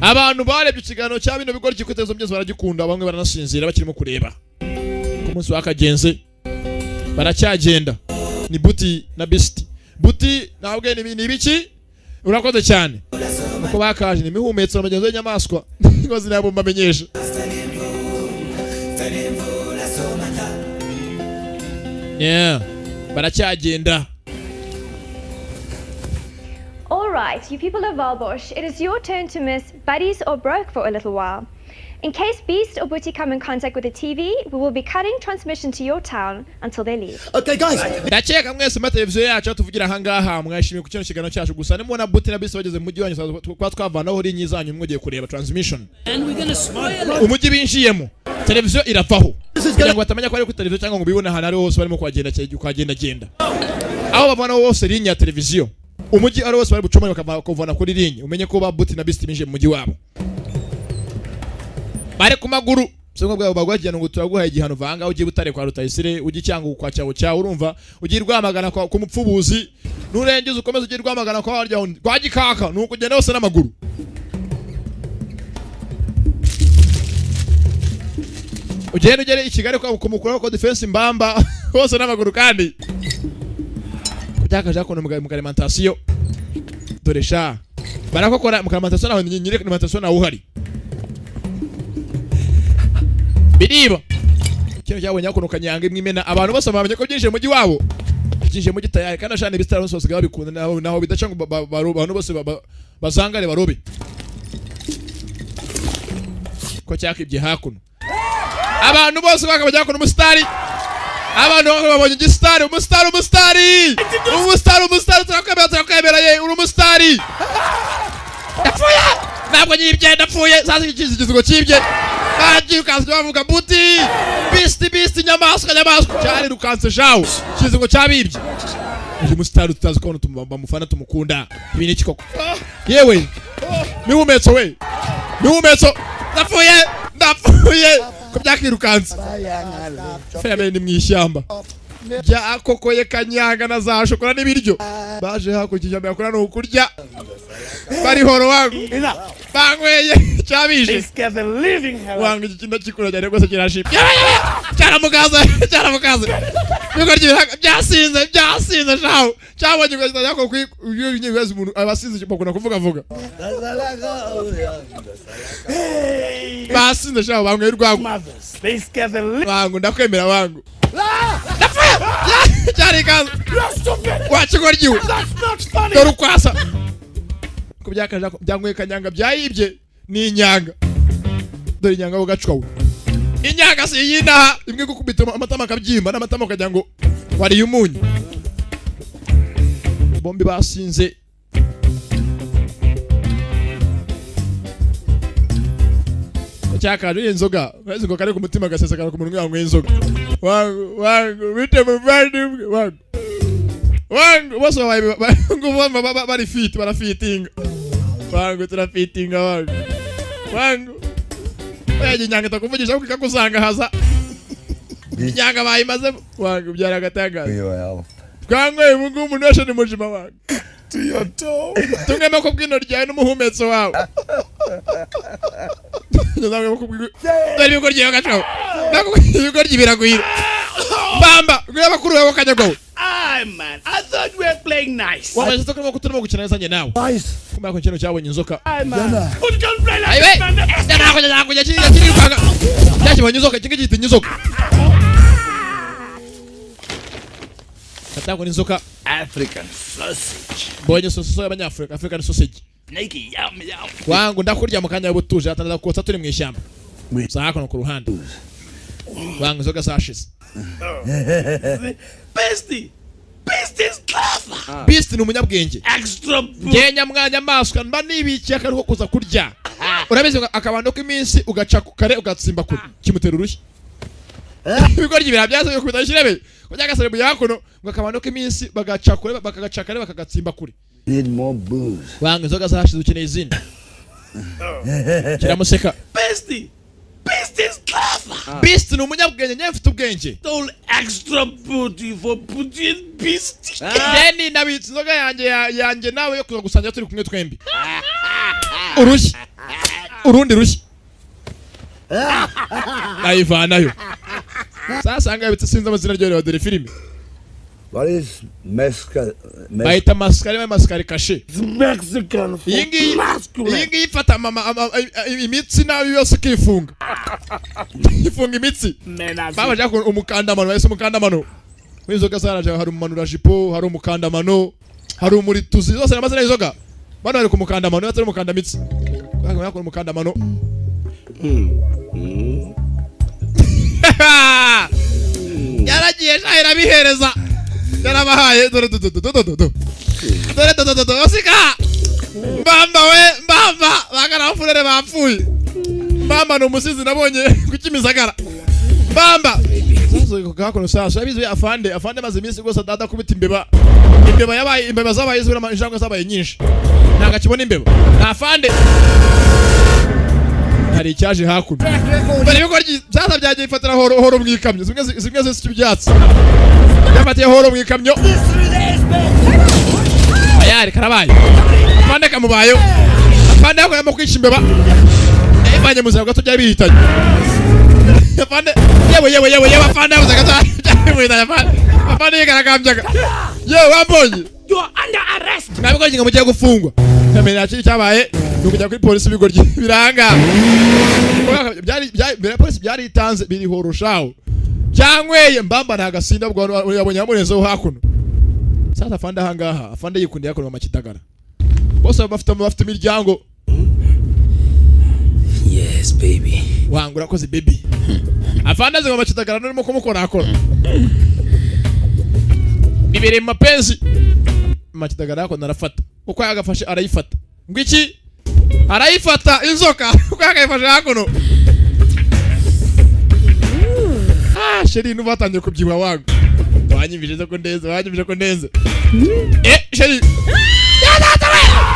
A: abantu barebye ikiganiro cya bino bigoryi kuri televiziyo byose baragikunda, bamwe baranasinzira bakirimo kureba ku munsi wakagenze. Baracyagenda, ni Buti na Beast. Buti ntabwo ni ibiki, urakoze cyane uko bakaje, ni imihumetso na mugenzi w'inyamaswa ngo zinabo mbamenyesha. Yeah, baracyagenda.
G: All right, you people of Valbosch, it is your turn to miss Buddies or Broke for a little while. In case Beast or Booty come in contact with the TV, we will be cutting transmission to your town until they leave.
K: Okay, guys.
A: Ndakeka mwese muri televiziyo yacu aho tuvugira ahangaha mwashimiye ku kino kiganiro cyacu. Gusa nimubona Buti na Bisi bageze mu mujyi wanyu, kuba twavanaho rinyi zanyu mugiye kureba transmission.
B: And we're gonna spoil it.
A: Umujyi binjiyemo televiziyo iravaho kugira ngo batamenya ko ari kuri televiziyo cyangwa ngo bibone ahantu ari hose barimo kuhagenda, kuhagenda genda aho bavana hose rinyi ya televiziyo. Umujyi ari wose bari bucomore bakavana kuri rinyi, umenye ko ba Buti na Bisi binjiye mu mujyi wabo bari ku maguru. Siko bwabo bagwagirana ngo turaguhaye igihano, vanga ugiye Butare kwa Rutayisire, ujye Cyangugu kwa Cyawo cyawe, urumva ugiye Rwamagana kwa ku mupfubuzi, nurengeza ukomeze ugiye Rwamagana kwa warya wundi kwa Gikaka, nuko ugenda hose n'amaguru. Ugenda ugere i Kigali kwa kumukura kwa defense mbamba hose n'amaguru. Kandi kubyakaje akono mu alimentation, dore sha barakokora mu alimentation, naho nyiri alimentation naho uhari biriba kino cyabonye akono kanyanga imwe imena abantu bose bamenye ko byinjiye mu mujyi wabo, byinjiye mu gitayari. Kandi ashana ibitaro bose basigaye babikunda, naho bidaca ngo abantu bose bazangare barobe ko cyakibye hakuno. Abantu bose bakabajya kuno umusitari, abantu babonye igisitari, umusitari, umusitari, umusitari, umusitari, turakwemera, turakwemera, ye uri umusitari. Ndapfuye, ntabwo nyibye, ndapfuye. Sasa ikizigo cyibye bagirukanse bavuga Buti Beast Beast nyamaswa nyamaswa, cyarirukanse shawo ikizigo cyabibye. Uyu musitari tutazi ko bamufana tumukunda, ibi ni iki koko? Yewe mihumetso we, mihumetso, ndapfuye, ndapfuye ko byakirukanse. Feme ni mu ishyamba byakokoye kanyanga na za shokora n'ibiryo baje hakurya ishyamba yakora ni ukurya barihoro wangu banyweye cyabije wangu. Iki kintu kikura cyane rwose kirashimye, cyaramukaza, cyaramukaza ibikoryo byasinze, byasinze shawo cyabonye ugasanga ko ibibazo umuntu abasinze bakunda kuvuga vuga basinze shawo banyweye urwangu wangu, ndakwemera wangu. Ndapfuye cyarikaza wakigoryiwe dore ukwasa ko byakaje byanyweye kanyanga byayibye ni inyanga, dore inyanga ugacwa we inyanga si yinaha imwe gukubita amatama akabyimba n'amatama ukagira ngo wariye umunyu. Bombi basinze cyakaje inzoga wese ngo kare ku mutima gasesakara ku munwa yanyweye inzoga wangu wangu bite muvandimwe wangu wangu bose babaye bari fit, barafitinga wangu, turafitinga wangu wangu. Oya inyanga itakuvugisha kuko ikakusanga haza inyanga bayimaze wangu, byaragatangaza twanyweye ubu ngubu umuntu wese ni muzima wangu. Tungema ko bwino ryawe n'umuhumetso wawe dore ibigoryi bagacaho ibigoryi biragwira mbamba ngwira bakuru bawe kanyagwawe.
C: Ah man, I thought we were playing nice.
A: Wamaze turimo kuturimo gukina neza njye nawe. Kumba ko kintu cyabonye inzoka.
C: Put don't play like this, man.
A: Ndanakuja kiri kwanga. Cyakibonye inzoka kingi gita inzoka. Katako inzoka.
C: African sausage.
A: Bonye sososo y'abanyafrika, African sausage.
C: Nike yum yum.
A: Wangu ndakurya mu kanya butuje atandaza kotsa turi mu ishyamba. Saka ku ruhande. Wangu inzoka zashize.
C: Bestie. Beast is clever.
A: Beast ni umunyabwenge.
C: Extra.
A: Nge nyamwanya maswa mba nibikiye akaruko kuza kurya. Urabizi akabando k'iminsi ugaca ku kare ugatsimba kure. Kimutera urushyi. Ibigoryi birabyaza yo kubita shirebe. Kujya gasare yakono ngo akabando k'iminsi bagaca kure bakagaca kare bakagatsimba kure.
E: Need more booze.
A: Wangu inzoga zashize ukeneye izindi. Kiramuseka.
C: Bestie. Beast is clever.
A: Beast ni umunyabwenge nye mfite ubwenge.
C: Stole extra booty for Putin Beast.
A: Deni nabitse inzoga yanjye yanjye nawe yo kuza gusangira turi kumwe twembi. Urushyi. Urundi rushyi. Ayivanayo. Sasa anga bitse sinzi amazina ryo dore filime.
E: What is mescal?
A: Bayita mascari, mascari kashe.
C: Mexican.
A: Iyi ngiyi ifata imitsi nabi yose ikifunga. Ifunga imitsi. Baba jako umukandamano, bahise umukandamano. Inzoga zaraje, hari umumanurajipo, hari umukandamano, hari umurituzi, zose n'amazina y'inzoga. Bano bari ku mukandamano, atari umukandamitsi. Bakora umukandamano. Yaragiye shahira bihereza. Yarabahaye dore dore dore dore. Dore dore dore osika. Mbamba we, mbamba bagara furere bapfuye. Mbamba no musizi nabonye kukimisagara. Mbamba. Sasa gakono sasa abizi afande, afande maze iminsi rwose dada kubita imbeba. Imbeba yabaye imbeba zabaye izura injangwe zabaye nyinshi. Ntago akibona imbeba. Na afande. Hari icyaje hakuno. Bari bikora byaza byagiye ifatira horo horo mu ikamyo. Zimwe zisiki ibyatsi. Yafatiye horo mu ikamyo. Ayari karabaye. Afande kamubayo. Afande yakoyemo kwisha imbeba. Yayivanye mu buzima gato byari bihitanye. Afande yewe yewe yewe yewe afande yabuze gato byari bihitanye afande. Afande yigaragambyaga. Yewe wambonye.
C: You are under arrest.
A: Nabwo ngingo mugiye gufungwa. Kamera kiri cyabaye nukujya kuri polisi bigoryi biranga. Byari byari polisi byari itanze biri horoshaho. Cyanyweye mbamba nta gasinda bwo yabonye amurenzeho hakuno. Sasa afande ahangaha, afande yikundiye hakuno mama Kitagara. Bose bafite imiryango.
I: Yes baby.
A: Wangu urakoze baby. Afande azi mama Kitagara nurimo kumukora akora. Bibere mu mapenzi. Mama Kitagara yako narafata. Uko yagafashe arayifata. Ngwiki arayifata inzoka uko yagafashe hakuno. Ah sheri nuba atangiye kubyibuha wangu. Wanyumvije ko ndenze, wanyumvije ko ndenze. Eh sheri.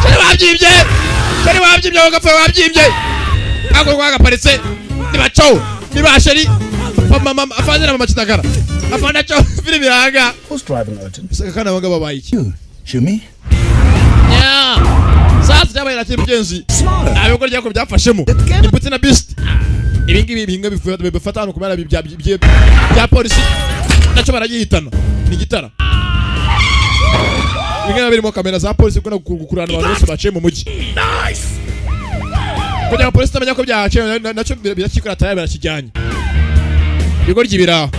A: Sheri wabyimbye. Sheri wabyimbye ugapfa wabyimbye. Ako kwagaparitse. Nibacho. Niba sheri. Mama afande na mama Kitagara. Afande cyo filimi yanga.
E: Who's driving Elton?
A: Saka kana banga babaye iki?
E: Shumi?
A: Yeah. Sasa cyabaye nakiri mugenzi. Nabiko ryako byafashemo. Imbuti na beast. Ibi ngibi bihinga bifata hano kumara bya polisi. Nacyo baragihitana. Ni gitara. Bimwe birimo kamera za polisi kuna gukurana abantu bose baciye mu mujyi.
C: Nice.
A: Kugira ngo polisi tamenya ko byaciye nacyo birakikora tayari barakijyanye. Ibigo ry'ibiraho.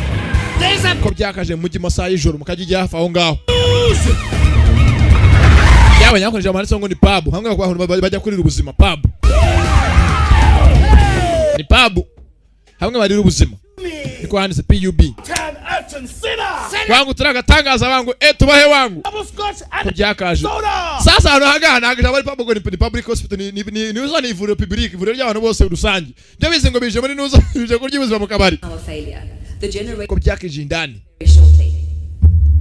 A: Ko byakaje mu mujyi masaha y'ijoro mukajya ijya hafi aho ngaho. Yaba nyakoresha amanditse ngo ni pub, hamwe abantu bajya kurira ubuzima pub. Ni pub. Hamwe barira ubuzima. Niko handitse PUB. Wangu turagatangaza wangu tubahe wangu. Ko byakaje. Sasa hano hagana ntabwo bari pub ngo ni public hospital ni uza ni ivuriro public, ivuriro ry'abantu bose rusange. Byo bize ngo bije muri nuza bije kurya ubuzima mu kabari. Ko byakije indani.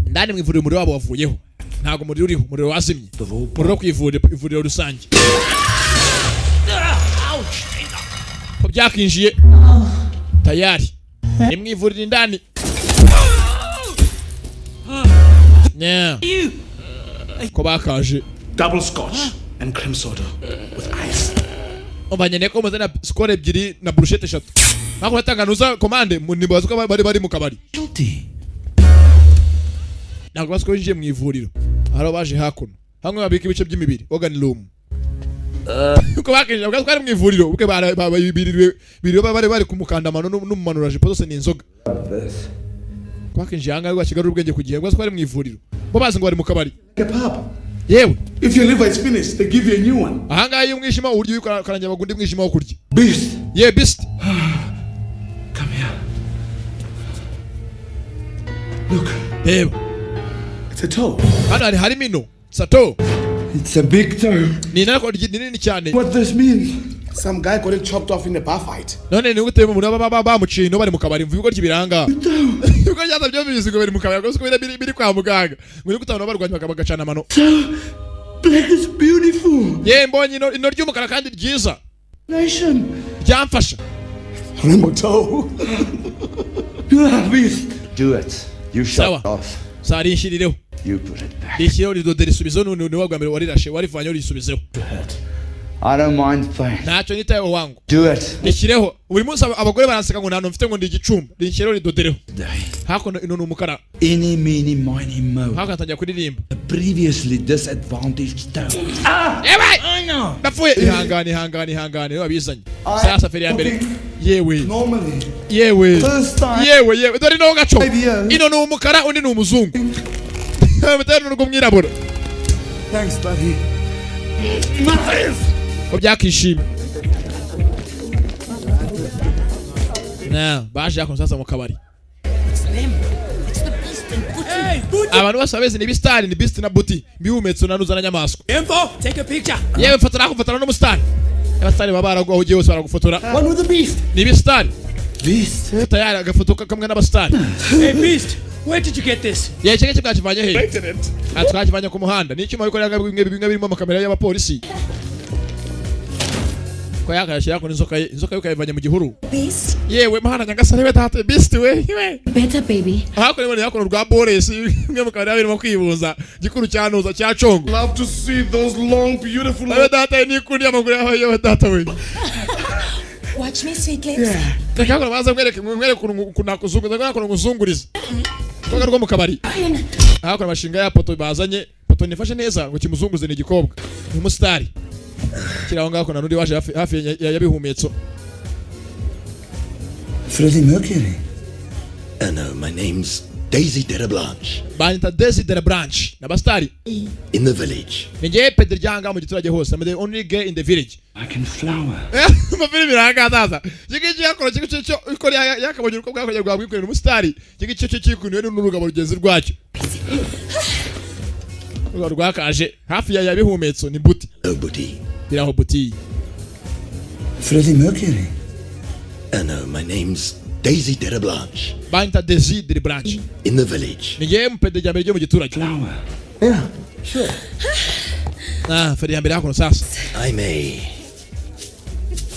A: Indani mu ivuriro umuriro wabo wavuyeho. Ntago umuriro uriho, umuriro wazimye. Umuriro ku ivuriro rusange. Ko byakinjiye. Tayari. Ni mu ivuriro indani. Yeah. Ko bakaje.
C: Double scotch and cream soda with ice.
A: Ubanye ko muzana score ebyiri na brochette eshatu. Nako batanganuza commande nibaza ko bari mu kabari. Ntabwo basiko binjiye mu ivuriro. Haro baje hakuno. Hamwe babika ibice by'imibiri, organ room. Uko bakinjira ubwo twari mu ivuriro, ubwo bari bari bari kumukandamano n'umumanura jipo zose ni inzoga. Bakinjiye ahangaha rwakigarura ubwenge kugihe ubwo twari mu ivuriro. Bo bazi ngo bari mu kabari. Yewe.
C: If your liver is finished, they give you a new one.
A: Ahangaha iyo umwijima urya ukarangira bagundi umwijima wo kurya.
E: Beast.
A: Yeah, beast.
E: Come here. Look.
A: Reba.
C: It's a toe.
A: Hano hari harimo ino. It's a toe.
E: It's a big toe.
A: Ni inarako nini cyane.
E: What this means?
C: Some guy got it chopped off in a bar fight.
A: None ni gute umuntu baba bamuciye ino bari mu kabari mvuga ibigo ry'ibiranga. Ibigo byaza byo bizi ngo bari mu kabari gusa biri kwa muganga. Ngo ni gute abantu barwanya bagacana amano.
E: Black is beautiful.
A: Ye mbonye ino ry'umukara kandi ryiza.
E: Nation.
A: Ryamfasha.
C: Rainbow toe.
E: You have beast. Do it. You shut off.
A: Sari nshirireho.
E: You put it back.
A: Rishyiraho ridodera isubizo none ni wagwa mbere warirashe warivanyeho risubizeho.
E: I don't mind pain.
A: Ntacyo nitayeho wangu.
E: Do it.
A: Rishyireho. Buri munsi abagore baranseka ngo nta mfite ngo ndi igicumbi. Rishyireho ridodereho. Hakuno ino ni umukara.
E: Any meeny miny mo.
A: Hakuno atangira kuririmba.
E: A previously disadvantaged town.
A: Ah! Yewe! Ndapfuye. Ihangane ihangane ihangane wabizanye. Sasa feri ya mbere. Yewe yewe yewe yewe, dore ino gaco, ino ni umukara, undi ni umuzungu, bitari n'urw'umwirabura.
J: Thanks, buddy.
A: Ko byakishima na baje hakuno sasa mu kabari. Abantu bose babezi ni ibisitari, ni Beast na Buti, bihumetso na nuza na nyamaswa.
B: Info, take a picture.
A: Yewe fotora, kufotora n'umusitari. Abasitari baba baragwa aho ugiye hose baragufotora.
K: One with the beast.
A: Ni ibisitari.
E: Beast.
A: Tayari agafoto kamwe n'abasitari.
B: Hey Beast, where did you get this?
A: Yewe iki ngiki bwakivanye he? Ah, twakivanye ku muhanda. Ni icyuma bikorera bimwe bimwe birimo amakamera y'abapolisi. Ko yakayashyira ku inzoka ye, inzoka ye ukayivanye mu gihuru.
H: Beast.
A: Yewe mahana nyagasare we data, Beast we. We.
H: Better, baby.
A: Hakuno ibona hakuno rwa Boris bimwe mu kabari birimo kwibuza gikuru cyanuza cya Congo.
C: Love to see those long, beautiful.
A: Yewe data nikundi amaguru yawe, yewe data we.
H: Watch me, sweet lips.
A: Reka hakuno baza mwereke mwereke ukuntu nakuzunguza, ukuntu nakuzunguriza. Koga rwo mu kabari. Hakuno amashinga ya poto bazanye, poto nifashe neza ngo kimuzunguze ni igikobwa. Ni umusitari. Kiri aho ngaho na n'undi waje hafi hafi ya yabihumetso.
E: Freddie Mercury.
M: No, my name's Daisy de la Blanche.
A: Banyita Daisy de la Branch n'abasitari.
M: In the village.
A: Ni njyewe Pedro ryanga mu giturage hose. I'm the only gay in the village.
E: I can flower.
A: Amafilimi arangazaza. Iki ngiki yakora iki ngiki cyo ikora yakabonye uruko bwakoze bwa bwikorera umusitari. Iki ngiki cyo cyikuniwe n'urugabo rugenzi rwacyo. Urwo rwakaje hafi ya yabihumetso ni Buti.
M: Oh, Buti.
A: Biraho Buti.
E: Freddie Mercury.
M: No, my name's Daisy de la Blanche.
A: Banyita Daisy de la Branch.
M: In the village.
A: Ni njyewe mupede rya mbere ryo mu giturage.
E: Flower. Yeah, sure.
A: Ah, Fred ya mbere hakuno sasa.
M: I'm a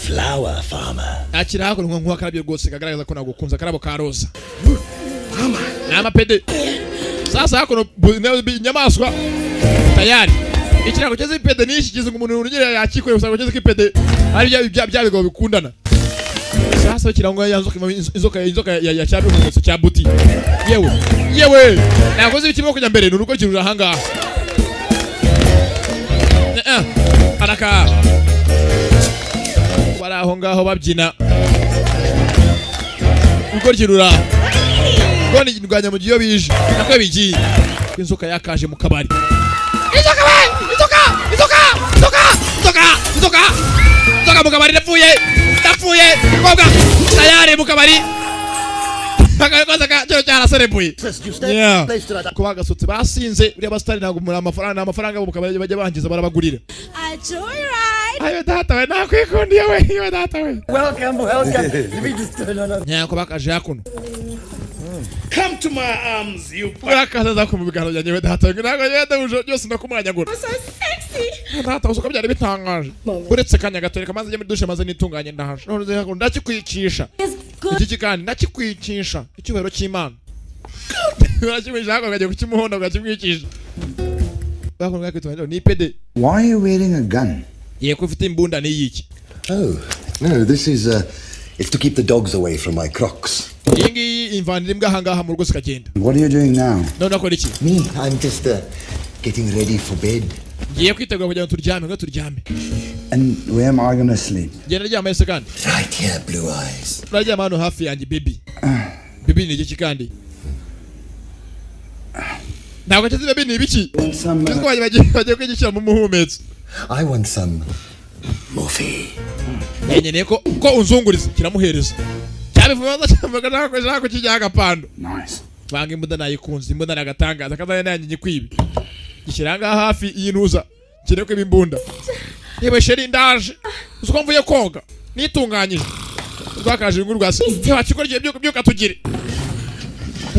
M: flower farmer.
A: Akira hakuno nko nkuwa akarabyo rwose kagaragaza ko nagukunze akarabo ka roza. Ni amapede. Sasa hakuno inyamaswa tayari. Ikirango cyeze ipede ni iki kizi ngo umuntu urugero yakikoreye usanga cyeze ipede ari bya bya bigabo bikundana. Sasa kirango ya nzoka inzoka inzoka ya cyabihumutse cya Buti. Yewe yewe nakoze ibikimo kujya mbere nurugo kirura ahangaha. Araka bari aho ngaho babyina. Urugo kirura. Goni ndwanya mu giyo bije nako bigiye. Inzoka yakaje mu kabari. Inzoka we! Inzoka! Inzoka! Inzoka! Inzoka! Inzoka! Inzoka mu kabari ndapfuye! Ndapfuye! Mukobwa! Tayari mu kabari! Akakoza ka cyo cyaraserebuye. Yeah. Ko bagasutse basinze buriya basitari ntabwo muri amafaranga amafaranga mu kabari bajya bangiza barabagurira.
H: A joyride.
A: Ayo data we nakwikundiye we, yewe data we.
I: Welcome, welcome. Let me just turn on.
A: Nyako bakaje hakuno.
C: Come to my arms, you.
A: Urakaza ku biganza byanjye we data we ntabwo yenda buje byose ndakumwanyagura.
H: So sexy.
A: Data uzi ko byari bitangaje. Uretse kanya gato reka maze njye muri dushe maze nitunganye ndahaje. None uzi ko ndakikwicisha. Iki kandi ndakikwicisha icyubahiro cy'Imana. Urakimwisha hako ukajya kukimuhonda ukakimwicisha. Bako ngakitwa ni pede.
E: Why are you wearing a gun?
A: Yego ufite imbunda ni yiki.
M: Oh, no, this is it's to keep the dogs away from my crocs.
A: Iyi ngiyi imvanira imbwa ahangaha mu rugo zikagenda.
E: What are you doing now?
A: None akora iki?
M: Me, I'm just getting ready for bed.
A: Ngiye kwitegura kugira ngo turyame, ngo turyame.
E: And where am I gonna sleep?
A: Ngenda ryama ese kandi.
M: Right here, blue eyes.
A: Uraryama hano hafi yanjye baby. Baby ni iki kandi? Ntabwo kizi baby ni ibiki? Kizi ko bagiye kwigishyira mu muhumetso.
M: I want some morphine.
A: Nkeneye ko unzunguriza kiramuhereza. Cyabivuza cyambaga nakoresha ko kijya agapando.
E: Nice.
A: Banga imbunda nayikunze, imbunda nagatangaza kazanye nanjye nyikwibi. Gishyira ngaha hafi y'intuza. Kireko ibimbunda. Yewe sheri ndaje. Uzi ko mvuye koga. Nitunganyije. Rwakaje inkuru rwase. Yewe kikorye byuka byuka tugire.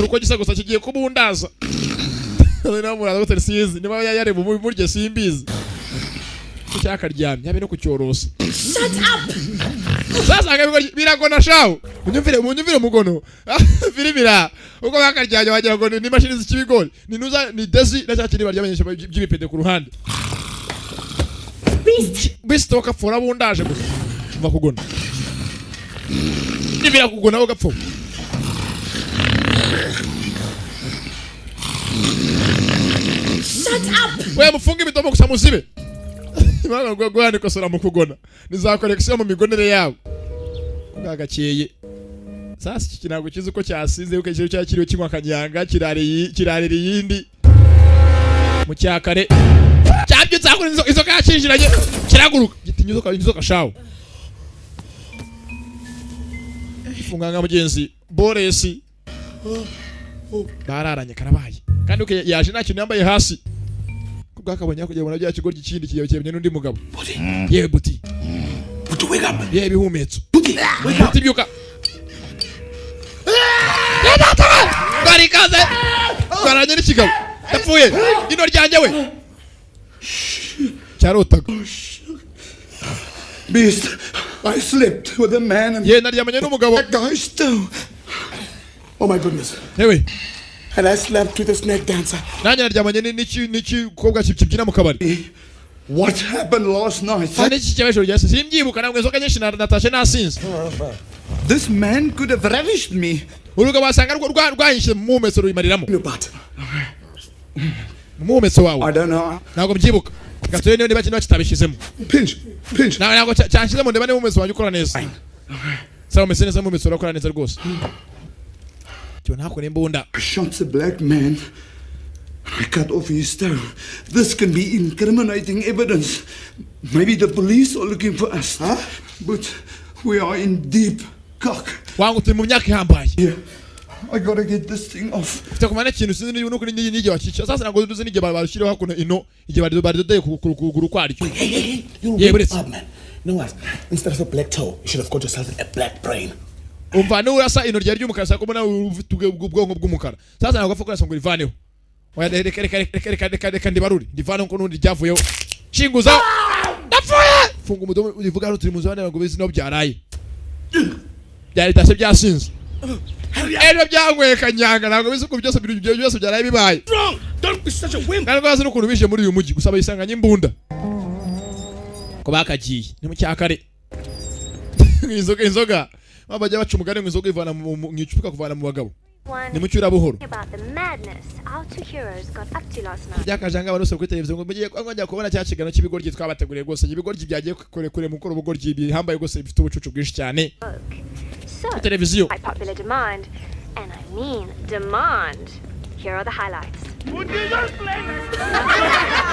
A: Uko gisa gusa kigiye kubundaza. Nari muraza gutera sizi. Niba yareba umurye simbizi. Cyakaryamye yabe no kucyorosa.
H: Shut up.
A: Sasa biragona shawo. Unyumvire munyumvire mugono. Firimira. Uko bakaryamye wagira ngo ni mashini z'ikibigori. Ni nuza ni desi na cyakiri baryamye by'ibipede ku ruhande.
H: Beast.
A: Beast wakapfura bundaje gusa. Umva kugona. Nibira kugona ugapfa.
H: Shut up.
A: We mufunge imidomo gusa muzibe. Imana ngo guhana ikosora mu kugona. Ni za connection mu migonere yabo. Bwagakeye sasa, iki ntabwo kizi uko cyasinze, kuko ikiro cyakiriwe kinywa akanyanga, kirarira iyindi mu cyakare. Cyabyutse hakuno, inzoka yakinjiranye, kiraguruka, gitinya inzoka. Inzoka shawo ifunganga mugenzi Boresi bararanye karabaye. Kandi uke yaje nta kintu yambaye hasi, kubwakabonye hakurya, abona bya kigoryi kindi kigiye cyemye n'undi mugabo. Yewe buti, yewe ibihumetso, buti byuka. Bwari ikaze bwaranye n'ikigabo, yapfuye ino ryanjye we cyarotaga.
J: Beast, I slept with a man and
A: ye naryamanye n'umugabo.
J: That guy still.
K: Oh my goodness.
A: Yewe.
K: And I slept with a snake dancer.
A: Nanjye naryamanye n'ikikobwa kibyina mu kabari.
J: What happened last night?
A: Kandi iki kibazo ryase simbyibuka, ntabwo inzoka nyinshi natashe nasinze.
J: This man could have ravished me.
A: Urugo wasanga rwanyishye mu muhumetso ruyimariramo. Mu muhumetso wawe.
J: I don't know.
A: Ntabwo mbyibuka. Reka turebe niba kino kitabishyizemo.
J: Pinch, pinch.
A: Ntabwo cyanshyizemo, ndeba niba umuhumetso wanjye ukora neza. Sawa, umeze neza, umuhumetso urakora neza rwose. Cyo ntakore imbunda.
J: I shot the black man. I cut off his toe. This can be incriminating evidence. Maybe the police are looking for us. Huh? But we are in deep cock.
A: Wangu turi mu myaka ihambaye.
J: Yeah. I gotta get this thing off.
A: Ufite kumana ikintu, sinzi niba nuko n'igihe bakica. Sasa ntabwo tuzi n'igihe bashyiraho hakuno ino, igihe baridodeye ku kuguru kwaryo.
K: Hey, hey, hey. You're
A: Yeah,
K: wake
A: but it's-
K: up, man. You know what? Instead of a black toe, you should have got yourself a black brain.
A: Umva, nurasa ino ryari ry'umukara, sako mbona ufite ubwonko bw'umukara. Sasa ntabwo apfa kurasa ngo rivaneho. Oya, reka reka reka reka reka reka ndibarure, ndivaneho ko n'ubundi ryavuyeho. Shinguza, ndapfuye. Funga umudomo uvuga hano turi mu nzu ngo bizi no byaraye. Byari tase byasinze. Ejo byanyweye kanyanga, ntabwo bizi uko byose ibyo byose byaraye bibaye.
C: Wrong! Don't be such a wimp!
A: Kandi rwose n'ukuntu bije muri uyu mujyi gusa bayisanganye imbunda. Ko bakagiye ni mu cyakare. Inzoga bajya baca umugani ngo inzoga ivana mu icupa ikakuvana mu bagabo.
F: One
A: Ni mu cyurabuhoro.
F: about the madness our two heroes got up to last night.
A: Byakajanga abantu bose kuri televiziyo ngo mugiye mwongera kubona cya kiganiro cy'ibigoryi twabateguriye rwose, ibigoryi byagiye kure kure mu gukora ubugoryi bihambaye rwose, bifite ubucucu bwinshi cyane.
F: So,
A: Televiziyo.
F: by popular demand, and I mean demand, here are the highlights.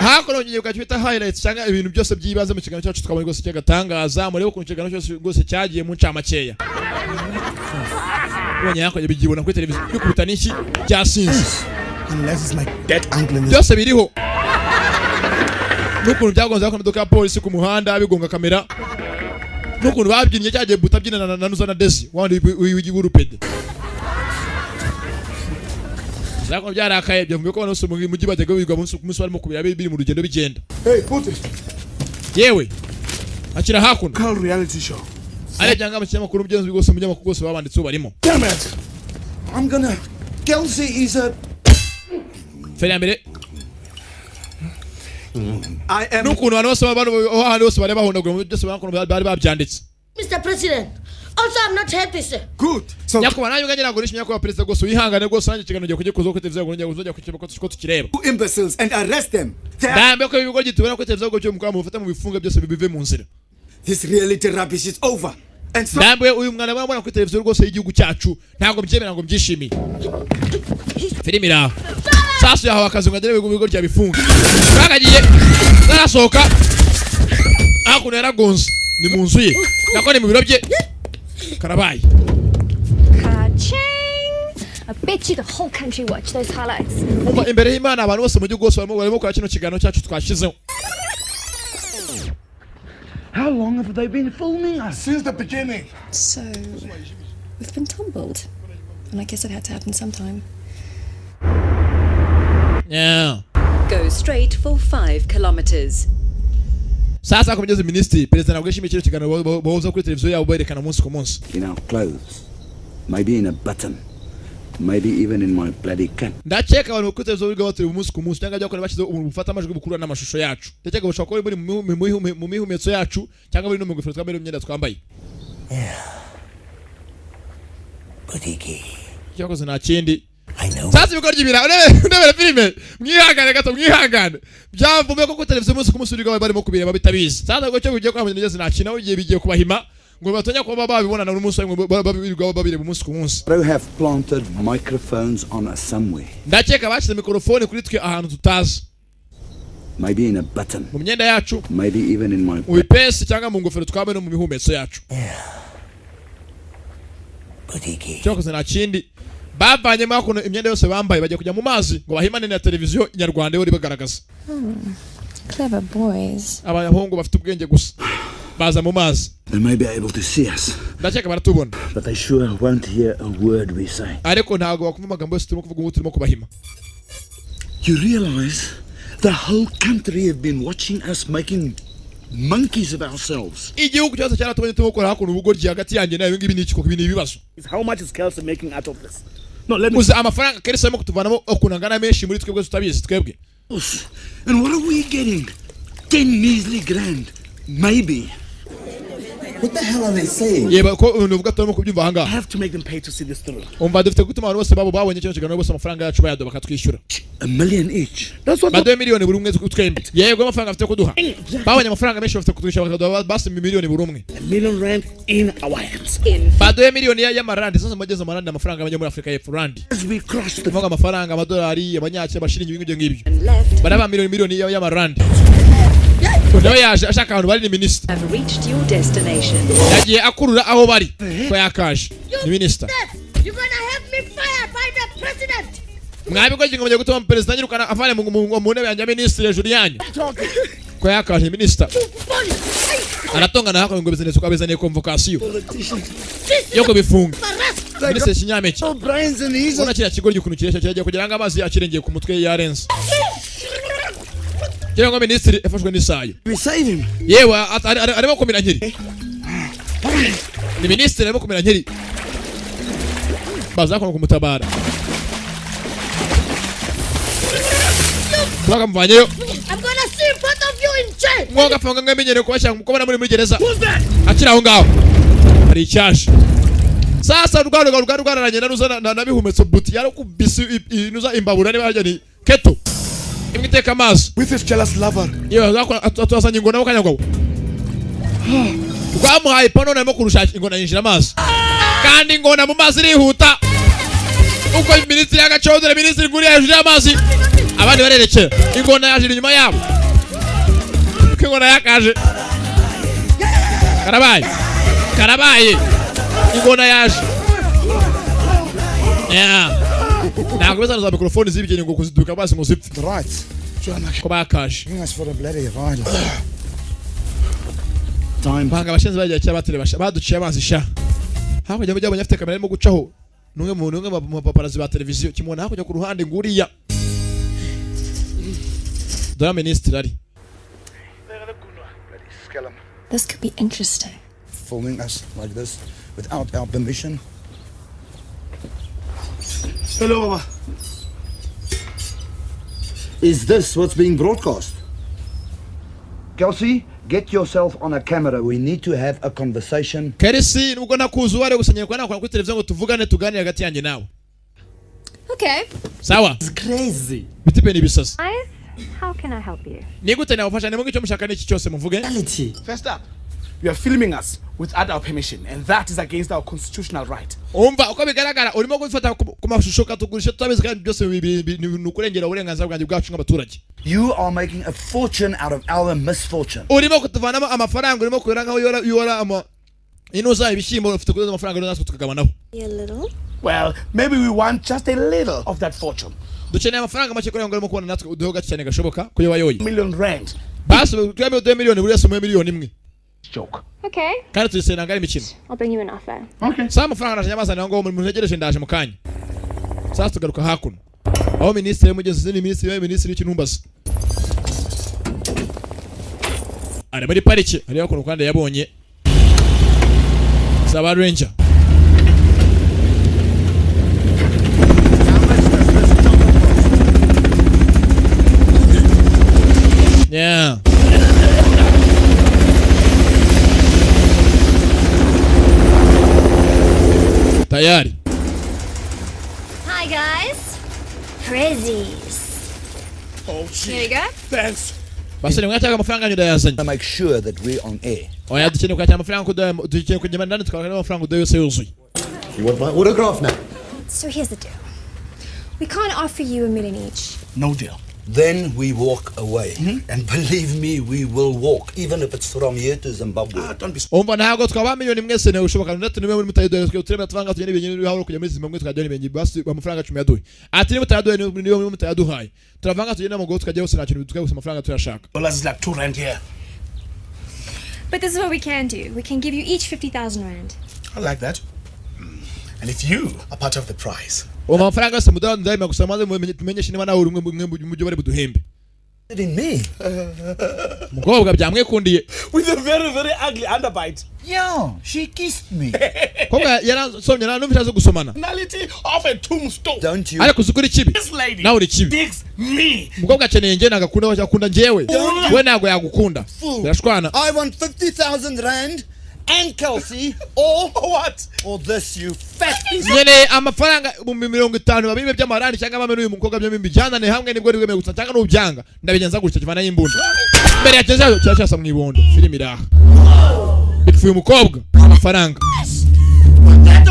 A: Hakuno ngiye ukajya bita highlights cyangwa ibintu byose by'ibanze mu kiganiro cyacu twabonye rwose cy'agatangaza. Murebe ukuntu ikiganiro cyose rwose cyagiye mu ncamakeya. Ubonye hakurya bigibona kuri televiziyo bikubita n'iki cyasinze.
K: Unless it's my dead uncle in this.
A: Byose biriho n'ukuntu byagonze hakuno imodoka ya polisi ku muhanda, bigonga kamera, n'ukuntu babyinnye cyagiye buta byina na Nuza na Desi wandi w'urupede. Zakuno byarakaye, byavuye ko abantu bose mu mujyi bajyaga biga umunsi ku munsi, barimo kubira biri mu rugendo bigenda.
K: Hey, put it.
A: Yewe akira hakuno.
K: Call reality show.
A: Ariya byanga mu kinyamakuru byenzi rwose, mu binyamakuru rwose babanditseho barimo.
K: Damn it.
J: I'm gonna. Kelsey is a.
A: Feri ya mbere.
J: I am.
A: N'ukuntu abantu bose ahantu hose bari bahondagura mu byose bakuntu bari babyanditse.
H: Mr. President, also I'm not happy, sir.
J: Good. So
A: nyakubahwa, nanjye ubwanjye ntabwo nishimye. Nyakubahwa perezida rwose, wihangane rwose, nanjye ikiganiro ngiye kujya kuri televiziyo ngo ngiye kujya ko tukireba.
J: two imbeciles and arrest them. They are-
A: Ndambe ko ibigo tubona kuri televiziyo byo mukora mufate mu bifunga byose bive mu nzira.
J: This reality rubbish is over. And so
A: Ndambe uyu mwana murabona kuri televiziyo rwose y'igihugu cyacu, ntabwo mbyemera ngo mbyishimiye. Filime iri aho. Sasu yahawe akazi ngo agere ibigo bya bifunga. Bakagiye narasohoka hakuno, yaragonze, ni mu nzu ye, nako ni mu biro bye, karabaye.
G: Ka-ching! I bet you the whole country watched those highlights.
A: Umva, imbere y'Imana, abantu bose mu gihugu bose barimo gukora kino kiganiro cyacu twashyizeho.
J: How long have they been filming us?
K: Since the beginning.
N: So, we've been tumbled. And I guess it had to happen sometime.
A: Yeah.
O: Go straight for 5 kilometers.
A: Sasa kumugeze minisitiri, perezida ntabwo yishimiye kino kiganiro bahoza kuri televiziyo yabo berekana umunsi ku munsi.
E: In our clothes. Maybe in a button. Maybe even in my bloody cap.
A: Ndakeka abantu kuri televiziyo biga batureba umunsi ku munsi, cyangwa byakorewe bashyizeho umuntu bufata amajwi bukurura n'amashusho yacu. Ndakeka bushobora kuba buri mu mihumetso yacu, cyangwa buri no mu ngofero twambaye, no mu myenda twambaye. Icyakoze nta kindi. Sasa ibikorwa ibira urebera filime, mwihangane gato, mwihangane. Byavume ko kuri televiziyo umunsi ku munsi uriga barimo kubireba bitabizi. Sasa ubwo cyo bigiye kwamenya ngeze nta kintu, igihe bigiye kubahima Ngo batanya kuba babibona na umunsi umwe babirirwa babireba umunsi ku munsi.
E: They have planted microphones on us somewhere.
A: Ndakeka bashyize mikorofone kuri twe ahantu tutazi.
E: Maybe in a button.
A: Mu myenda yacu.
E: Maybe even in my
A: mu bipesi cyangwa mu ngofero twambaye no mu mihumetso yacu. Cyakoze nta kindi bavanyemo hakuno imyenda yose bambaye bagiye kujya mu mazi ngo bahimane na televiziyo nyarwanda yo bagaragaza.
N: Clever boys.
A: Abahungu bafite ubwenge gusa baza mu mazi.
E: They may be able to see us.
A: Ndakeka baratubona.
E: But they sure won't hear a word we say.
A: Ariko ntago bakumva amagambo yose turimo kuvuga ubu turimo kubahima.
J: You realize the whole country have been watching us making monkeys of ourselves.
A: Igihugu cyose cyaratubonye turimo gukora hakuno ubugoryi hagati yanjye nawe ngibi ni iki ni ibibazo.
K: How much is Kelsey making out of this? No, let me.
A: Uzi amafaranga Kelsey arimo kutuvanamo ukuntu angana menshi muri twebwe tutabizi twebwe.
J: And what are we getting? 10 measly grand. Maybe.
M: What the hell are they saying?
A: Yeba ko uvuga turimo kubyumva aha ngaha.
K: I have to make them pay to see this through.
A: Umva dufite gutuma abantu bose babo babonye kino kiganiro bose amafaranga yacu bayaduha bakatwishyura.
J: A million each.
K: That's what
A: baduhe miliyoni buri umwe twembi. Yego amafaranga afite kuduha. Babonye amafaranga menshi bafite kutwishyura bakaduha basi miliyoni buri umwe.
K: A million rand in our hands.
A: Baduhe miliyoni y'amarandi sasa mageze amarandi amafaranga abajya muri Afrika y'Epfo randi. Tuvuga amafaranga amadolari abanyakenya amashiringi ibintu ngibyo. Baraba miliyoni y'amarandi. Nawe yaje ashaka ahantu bari ni minister.
O: Have reached your destination.
A: Yagiye akurura aho bari ko yakaje ni minister.
H: You're gonna have me fired by the president.
A: Mwabikoze ngo mujye gutuma president anyirukana avane mu ntebe yanjye ya minister hejuru yanyu. Ko yakaje minister. Aratongana hako ngo business ko abizaniye convocation yo kubifunga. Minister Kinyampeke. Ubona kiriya kigoryi ukuntu kireshya kiragiye kugira ngo amazi yakirengeye ku mutwe yarenze. Kira ngo minister yafashwe n'isayo. Yewe arimo kumira nkiri. Ni minister arimo kumira nkiri. Baza kumutabara. Twakamvanyeyo.
H: I'm gonna see both of you in jail.
A: Mwoga funga mwamenyere kubashaka mukobana muri gereza. Akira aho ngaho. Hari icyasha. Sasa rwararanye naruza nabihumetso buti yarakubise inuza imbabura niba hajya ni keto. Imwe iteka amazi.
K: With his jealous lover.
A: Yewe atwasanye ingona bakanyagwa. Rwamuhaye pano narimo kurushaka ingona yinjira amazi. Kandi ingona mu mazi irihuta. Uko minisitiri y'agacodere minisitiri guri hejuru y'amazi. Abandi barerekera. Ingona yaje inyuma yabo. Uko ingona yakaje. Karabaye. Karabaye. Ingona yaje. Yeah. Ntabwo bazana za mikrofone zibigeni ngo kuziduka basi ngo zipfe.
E: Right.
A: Ko bakaje.
E: Us for a bloody ride. Time.
A: Banga abashinzwe bagiye cyabatere basha baduciye amazi sha. Hakurya mujya abonye afite kamera arimo gucaho. Numwe mu numwe mu paparazzi ba televiziyo kimubona hakurya ku ruhande nguriya. Dora minister ari.
N: This could be interesting.
E: Filming us like this without our permission.
K: Hello, Baba.
M: Is this what's being broadcast? Kelsey, get yourself on a camera. We need to have a conversation.
A: Kelsey, nubwo nakuzi wari gusa nyereka nakora kuri televiziyo ngo tuvugane tuganire hagati yanjye nawe.
G: Okay.
A: Sawa.
L: It's crazy.
A: Bitipe ni bisasa.
G: How can I help you?
A: Ni gute nabafasha nimwe icyo mushaka n'iki cyose muvuge?
K: First up, you are filming us without our permission, and that is against our constitutional right.
A: Umva uko bigaragara urimo gufata ku mashusho katugurisha tutabizi kandi byose ni ukurengera uburenganzira bwanjye bwacu nk'abaturage.
M: You are making a fortune out of our misfortune.
A: Urimo kutuvanamo amafaranga urimo kubera nkaho yora ama inuza ibishyimbo ufite kudoza amafaranga natwe tukagabanaho.
G: A little.
K: Well, maybe we want just a little of that fortune.
A: Dukeneye amafaranga make kugira ngo urimo kubona natwe uduhe gace cyane gashoboka kuyo wayoye.
K: Million rand.
A: Basi twemeye uduhe miliyoni buri wese umuhe miliyoni imwe.
K: Joke.
G: Okay.
A: Kandi tuyisenanga ari imikino.
G: I'll bring you an offer.
K: Okay.
A: Sasa amafaranga naje nyamazana ngo muntegereje ndaje mu kanya. Sasa tugaruka hakuno. Aho minisitiri mugeze ni minisitiri minisitiri w'ikintumbaza. Ari muri parike ari hakuno kandi yabonye Saba Ranger. Yeah. Tayari.
F: Hi guys. Prezzies.
K: Oh shit.
G: Here we go.
K: Thanks.
A: Basore mwataka amafaranga yanyu ndayazanye.
M: Make sure that we're on air.
A: Oya dukeneye kwakira amafaranga kuduha, dukeneye kujya ndani tukabona amafaranga uduha yose yuzuye.
M: You want my autograph now?
G: So here's the deal. We can't offer you $1 million each.
K: No deal.
M: Then we walk away. And believe me, we will walk, even if it's from here to Zimbabwe.
K: Don't be
A: Umva ntabwo twaba miliyoni mwese ntabwo ushoboka ndetse niwe muri mutayiduhe twe turebe tuvanga tugende ibintu bihaho kujya muri Zimbabwe tukajya n'ibintu basi amafaranga 10 yaduhe. Ati niba mutayaduhe niba muri mutayaduhaye turavanga tugende n'amaguru tukajya hose nta kintu bitwaye gusa amafaranga tuyashaka.
K: Dollars is like 2 rand here.
G: But this is what we can do. We can give you each 50,000 rand.
K: I like that. And if you are part of the prize.
A: Uwo mafaranga yose mudaha ndayima gusa maze tumenyeshe niba nawe uri umwe mu byo bari buduhembe.
M: In me.
A: Umukobwa byamwikundiye.
K: With a very, very ugly underbite.
M: Yeah, she kissed me.
A: Kobwa yarasomye nta numva zo gusomana.
K: Personality of a tombstone.
M: Don't you?
A: Ariko uzukuri kibi.
K: This lady
A: Nawe uri kibi.
K: digs me.
A: Umukobwa akeneye njye nagakunda we akunda njyewe. We ntabwo yagukunda.
M: Fool.
A: Birashwana.
M: I want 50,000 rand and Kelsey or
K: what?
M: Or this, you fat piece of
A: Nkeneye amafaranga 50,000 babibe by'amarandi cyangwa bame n'uyu mukobwa byombi mbijyanane hamwe nibwo rwemeye gusa cyangwa n'ubyanga ndabigenza gutya kivana y'imbunda. Mbere ya cyaza cyasa mu ibondo filimi iraha. Bipfuye umukobwa amafaranga.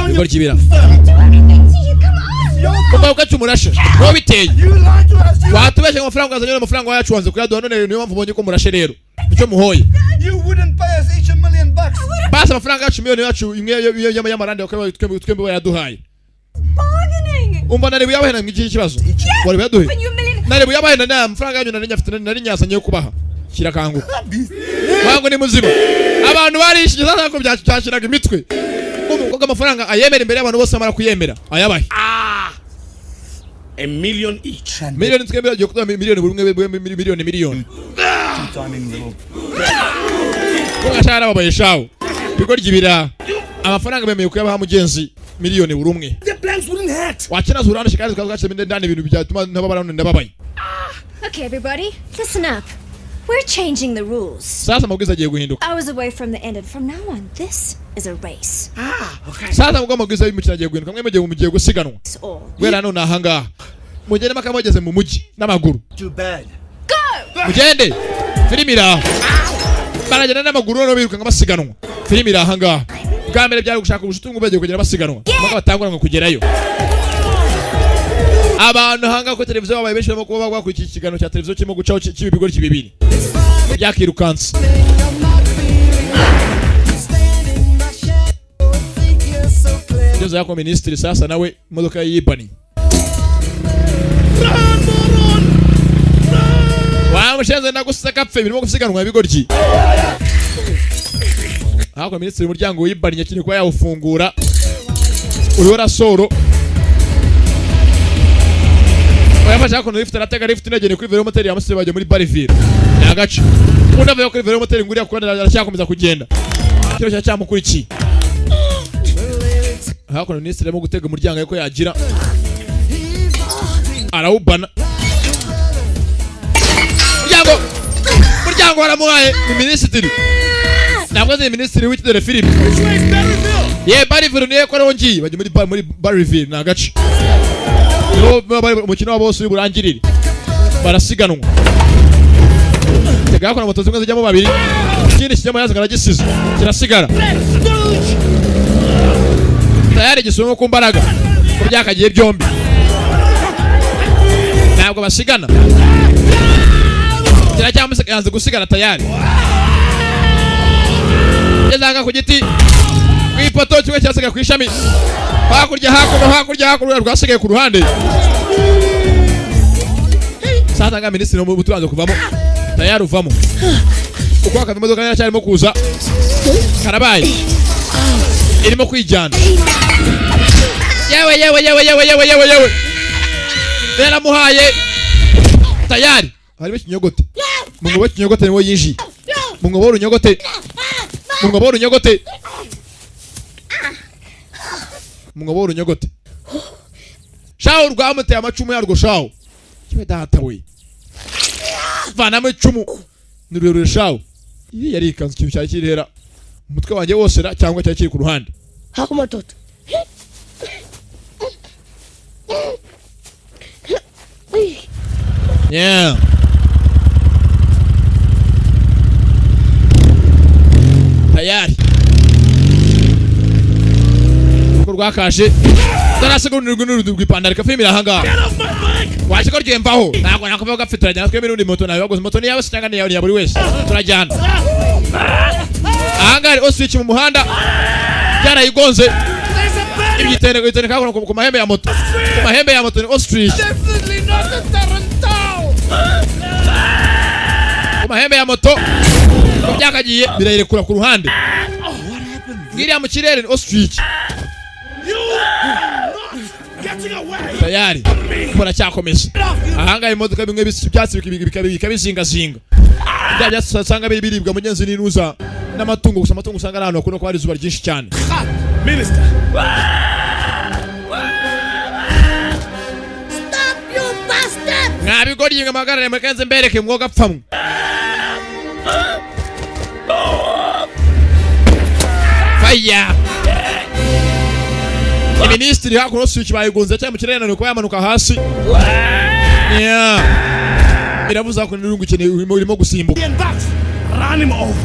A: Bikora kibira. Umukobwa cyumurashe. Wowe biteye. Watubeshe amafaranga azanye amafaranga yacu wanze kuyaduha none niyo mpamvu ubonye ko murashe rero. Nicyo muhoye.
J: You wouldn't pay us each $1 million.
A: Basi amafaranga yacu miliyoni yacu imwe y'amarandi twembi bayaduhaye. Umva nari buyabahena mw'iki kibazo. Wari buyaduhe. Nari buyabahena na amafaranga yanyu nari nyafite nari nyasanye yo kubaha. Kirakanguka. Wangu ni muzima. Abantu barishije sasa ko byacashiraga imitwe. Umukobwa amafaranga ayemera imbere y'abantu bose amara kuyemera. Ayabahe.
K: $1 million each.
A: Miliyoni twembi agiye kuduha miliyoni buri umwe miliyoni miliyoni. Ugashara babaye shawo. Bigoryi bira. Amafaranga bemeye kuyabaha mugenzi miliyoni buri umwe.
K: The plans wouldn't hurt.
A: Wakina zurana shikazi kaza ndani ibintu byatuma ntababara none ndababaye.
G: Okay, everybody, listen up. We're changing the rules.
A: Sasa amabwiriza agiye guhinduka.
G: I was away from the end, and from now on, this is a race.
K: Okay.
A: Sasa mugomba amabwiriza y'umukino agiye guhinduka. Mwe mugiye mugiye gusiganwa. Guhera none ahangaha. Mugende maka mugeze mu mujyi n'amaguru.
M: Too bad.
G: Go!
A: Mugende. Filimi iraho. Baragenda n'amaguru none biruka basiganwa. Filimi iraha ngaha. Bwa mbere byari gushaka ubushuti ngo bagiye kugera basiganwa. Maka batangura kugerayo. Abantu hanga ko televiziyo babaye benshi barimo kuba bakurikiye ikiganiro cya televiziyo kirimo gucaho cy'ibigori bibiri. Byakirukanse. Ngeze yako ministry sasa nawe imodoka yibani. Wa mushenze ndaguseka pfe birimo gusiganwa ibigoryi. Hako ministry umuryango wibaniye kini kwa yawufungura. Uriho rasoro. Oyafashe hakuno lift aratega lift inagene kuri Vero Motel yamusebe bajya muri Bariville. Ni agace. Undi avuye kuri Vero Motel nguriya kuko aracyakomeza kugenda. Kiro cya cyamukurikiye. Hakuno ministry arimo gutega umuryango yuko yagira. Arawubana. Muryango. Muryango waramuhaye ni ministry. Ntabwo ari ministry w'ikidore Philip. Ye Bariville niye ko ariho ngiye bajya muri Bariville ni agace. Umukino wabo wose burangirire barasiganwa. Tega ko moto zimwe zijyamo babiri ikindi kijyamo yazaga aragisize kirasigara. Tayari gisubimo ku mbaraga ko byakagiye byombi. Ntabwo basigana. Kiracyamuseka yanze gusigara tayari. Yazaga ku giti ku ipoto kimwe cyasigaye ku ishami. Hakurya hakuno hakurya hakuno rwasigaye ku ruhande. Sasa nga ministry no buturanze kuvamo. Tayari uvamo. Uko akava imodoka yaracyarimo kuza. Karabaye. Irimo kwijyana. Yewe yewe yewe yewe yewe yewe yewe. Yaramuhaye. Tayari. Harimo ikinyogote. Mu mwobo w'ikinyogote niwo yinjiye. Mu mwobo w'urunyogote. Mu mwobo w'urunyogote. Mu mwobo w'urunyogote. Shawo rwamuteye amacumu yarwo shawo. Kibe data we. Vanamo icumu. Ni rurerure shawo. Iyi yari ikanzu ikintu cyari kirera. Umutwe wanjye wose ra cyangwa cyari kiri ku ruhande.
H: Hakumatoto.
A: Yeah. Tayari uko rwakashe darasiga urundi rw'ipantaro ikafimira ahangaha. Waje ko ryemvaho ntabwo nakuvuga gapfe, turajyana twembi n'undi moto nawe waguze moto niyawe se cyangwa niyawe ni buri wese, turajyana. Ahangaha hari ostrich mu muhanda, byarayigonze ibyitereko itereka hakuno ku mahembe ya moto, ku mahembe ya moto ni ostrich.
C: Definitely not a tarantal.
A: Ku mahembe ya moto ko byakagiye birayirekura ku ruhande ngiriya mu kirere ni ostrich.
C: You are not getting away.
A: Tayari baracyakomeza. Ahangaha imodoka bimwe bisa ibyatsi bikabizingazinga, bya byatsi usanga biri biribwa mugenzi n'inuza n'amatungo gusa. Amatungo usanga ari ahantu hakunda kuba hari izuba ryinshi cyane.
K: Minister.
H: Stop, you bastard!
A: Mwabigoryi mwe, muhagarare mukenze mbereke mwoga pfamwe. Faya Minisitiri hakuno switch bayigunze cyane mu kirere none kuba yamanuka hasi. Yeah. Biravuze hakuno n'irungu ikeneye urimo gusimbuka.
C: And bucks. Run him over.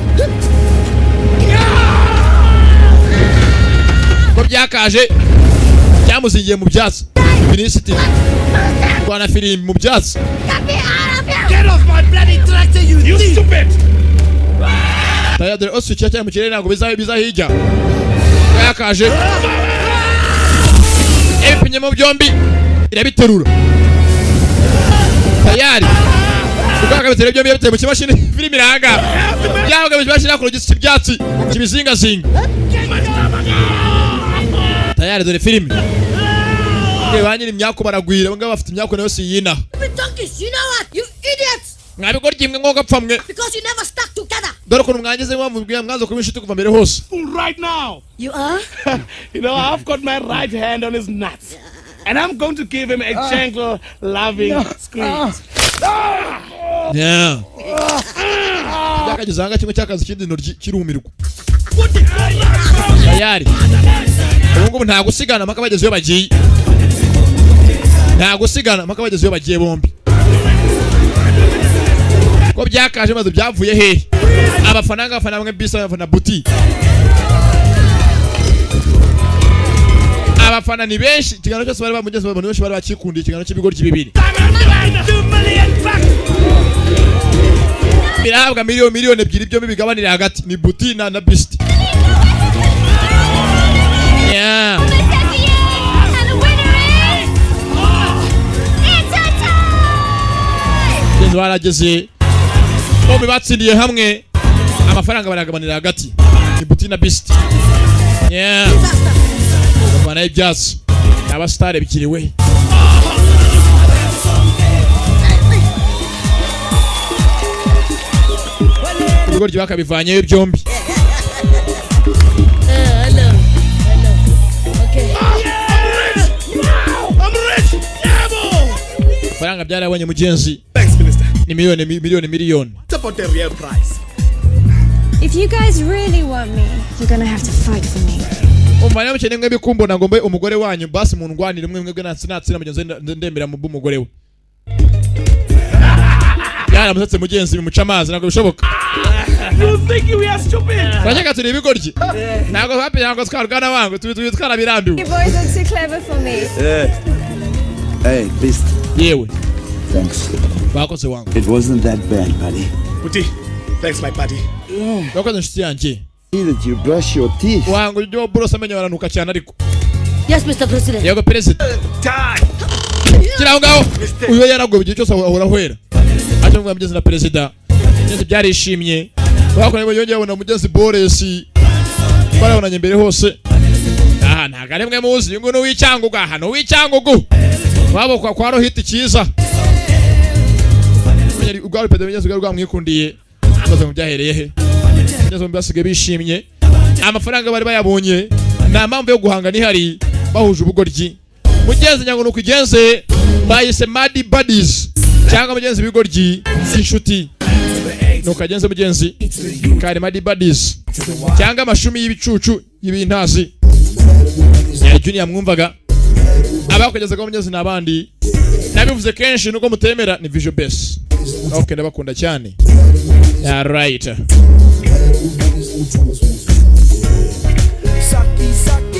A: Ko byakaje cyamuzingiye mu byatsi. Minisitiri rwana firimbi mu byatsi.
H: Get me out of here!
C: Get off my bloody tractor, you thief! Stupid!
A: Taya dore ostrich cyane mu kirere ntabwo biza hirya. Byakaje ibipinyemo byombi irabiterura. Tayari ubwakabitera byombi yabiteye mu kimashini filimi iranga byabaga mu kimashini hakuno gisa ibyatsi kibizingazinga. Tayari dore filimi ba nyiri imyaku baragwira, bamwe bafite imyaku nayo si yinaha.
H: Stupid donkeys, you know what? You idiots!
A: Mwabigoryi mwe mwoga mwe.
H: Because you never stuck together.
A: Dore ukuntu mwangize mwanze kuba inshuti kuva mbere hose.
K: Right now.
H: You are?
K: You know, I've got my right hand on his nuts. And I'm going to give him a gentle, loving squeeze.
A: Yeah. Byakageze ahanga kimwe cyakazi ikindi intoryi kirumirwa. Tayari ubu ngubu nta gusigana mpaka bageze iyo bagiye, nta gusigana mpaka bageze iyo bagiye bombi. Ko byakaje maze byavuye hehe? Abafana ngabafana bamwe bisa abafana buti, abafana ni benshi. Ikiganiro cyose bari bamugeze, abantu benshi bari bakikundiye ikiganiro cy'ibigoryi bibiri.
C: 2 million bucks.
A: Birahabwa miliyoni 2 byombi bigabanire hagati ni buti na Beast. Yeah.
F: And the winner is... It's a tie!
A: Mugenzi barageze bombi batsindiye hamwe amafaranga baragabanira hagati ni buti na Beast. Yeah. Bavanayo ibyatsi ni abasitari ebyiri we. Ibigoryi bakabivanyeyo byombi.
H: Hello. Hello. Okay.
C: I'm rich! Yeah, boy!
A: Amafaranga byarabonye mugenzi.
K: Thanks, Minister.
A: Ni miliyoni miliyoni miliyoni.
K: What about the real price?
G: If you guys really want me, you're gonna have to fight for me.
A: Umva niba mukeneye mwebwe kumbona ngo mbe umugore wanyu, basi mundwanire umwe mwebwe natsina mugenzi we ndemera mu umugore we. Yaramusatse mugenzi bimuca amazi, ntabwo bishoboka.
K: You think we are stupid?
A: Turashaka turi ibigoryi, ntabwo hapi, ntabwo twarwana wangu tubi twarabirambiwe.
G: You boys are too clever for me.
E: Hey, Beast.
A: Yewe.
E: Thanks.
A: Bakoze wangu.
E: It wasn't that bad, buddy.
K: Buti, thanks, my buddy.
A: Bakoze inshuti yanjye.
E: See that you brush your teeth.
A: Wangu ujye burose amenyo baranuka cyane ariko.
H: Yes, Mr. President.
A: Yego perezida. Kiri aho ngaho uyu yaraguye igihe cyose ahora ahwera aje mu mugenzi na perezida mugenzi byarishimye bakoranye yongeye abona mugenzi Boris barabonanye mbere hose. Aha ntabwo ari mwe muzi uyu nguyu ni uw'Icyangugu, aha ni uw'Icyangugu wabo kwa Rohiti cyiza ubwo perezida mugenzi bwari rwamwikundiye maze mu byahereye he mugenzi bombi basigaye bishimye, amafaranga bari bayabonye, nta mpamvu yo guhangana ihari bahuje ubugoryi mugenzi. Nyango nuko igenze bayise Mad Buddies cyangwa mugenzi ibigoryi inshuti, nuko agenze mugenzi kari Mad Buddies cyangwa amashumi y'ibicucu y'ibintazi ya Junior mwumvaga abakugezaga mugenzi n'abandi. Nabivuze kenshi nuko mutemera ni Visual Base. Okay, ndabakunda cyane. Alright.
P: Saki, saki.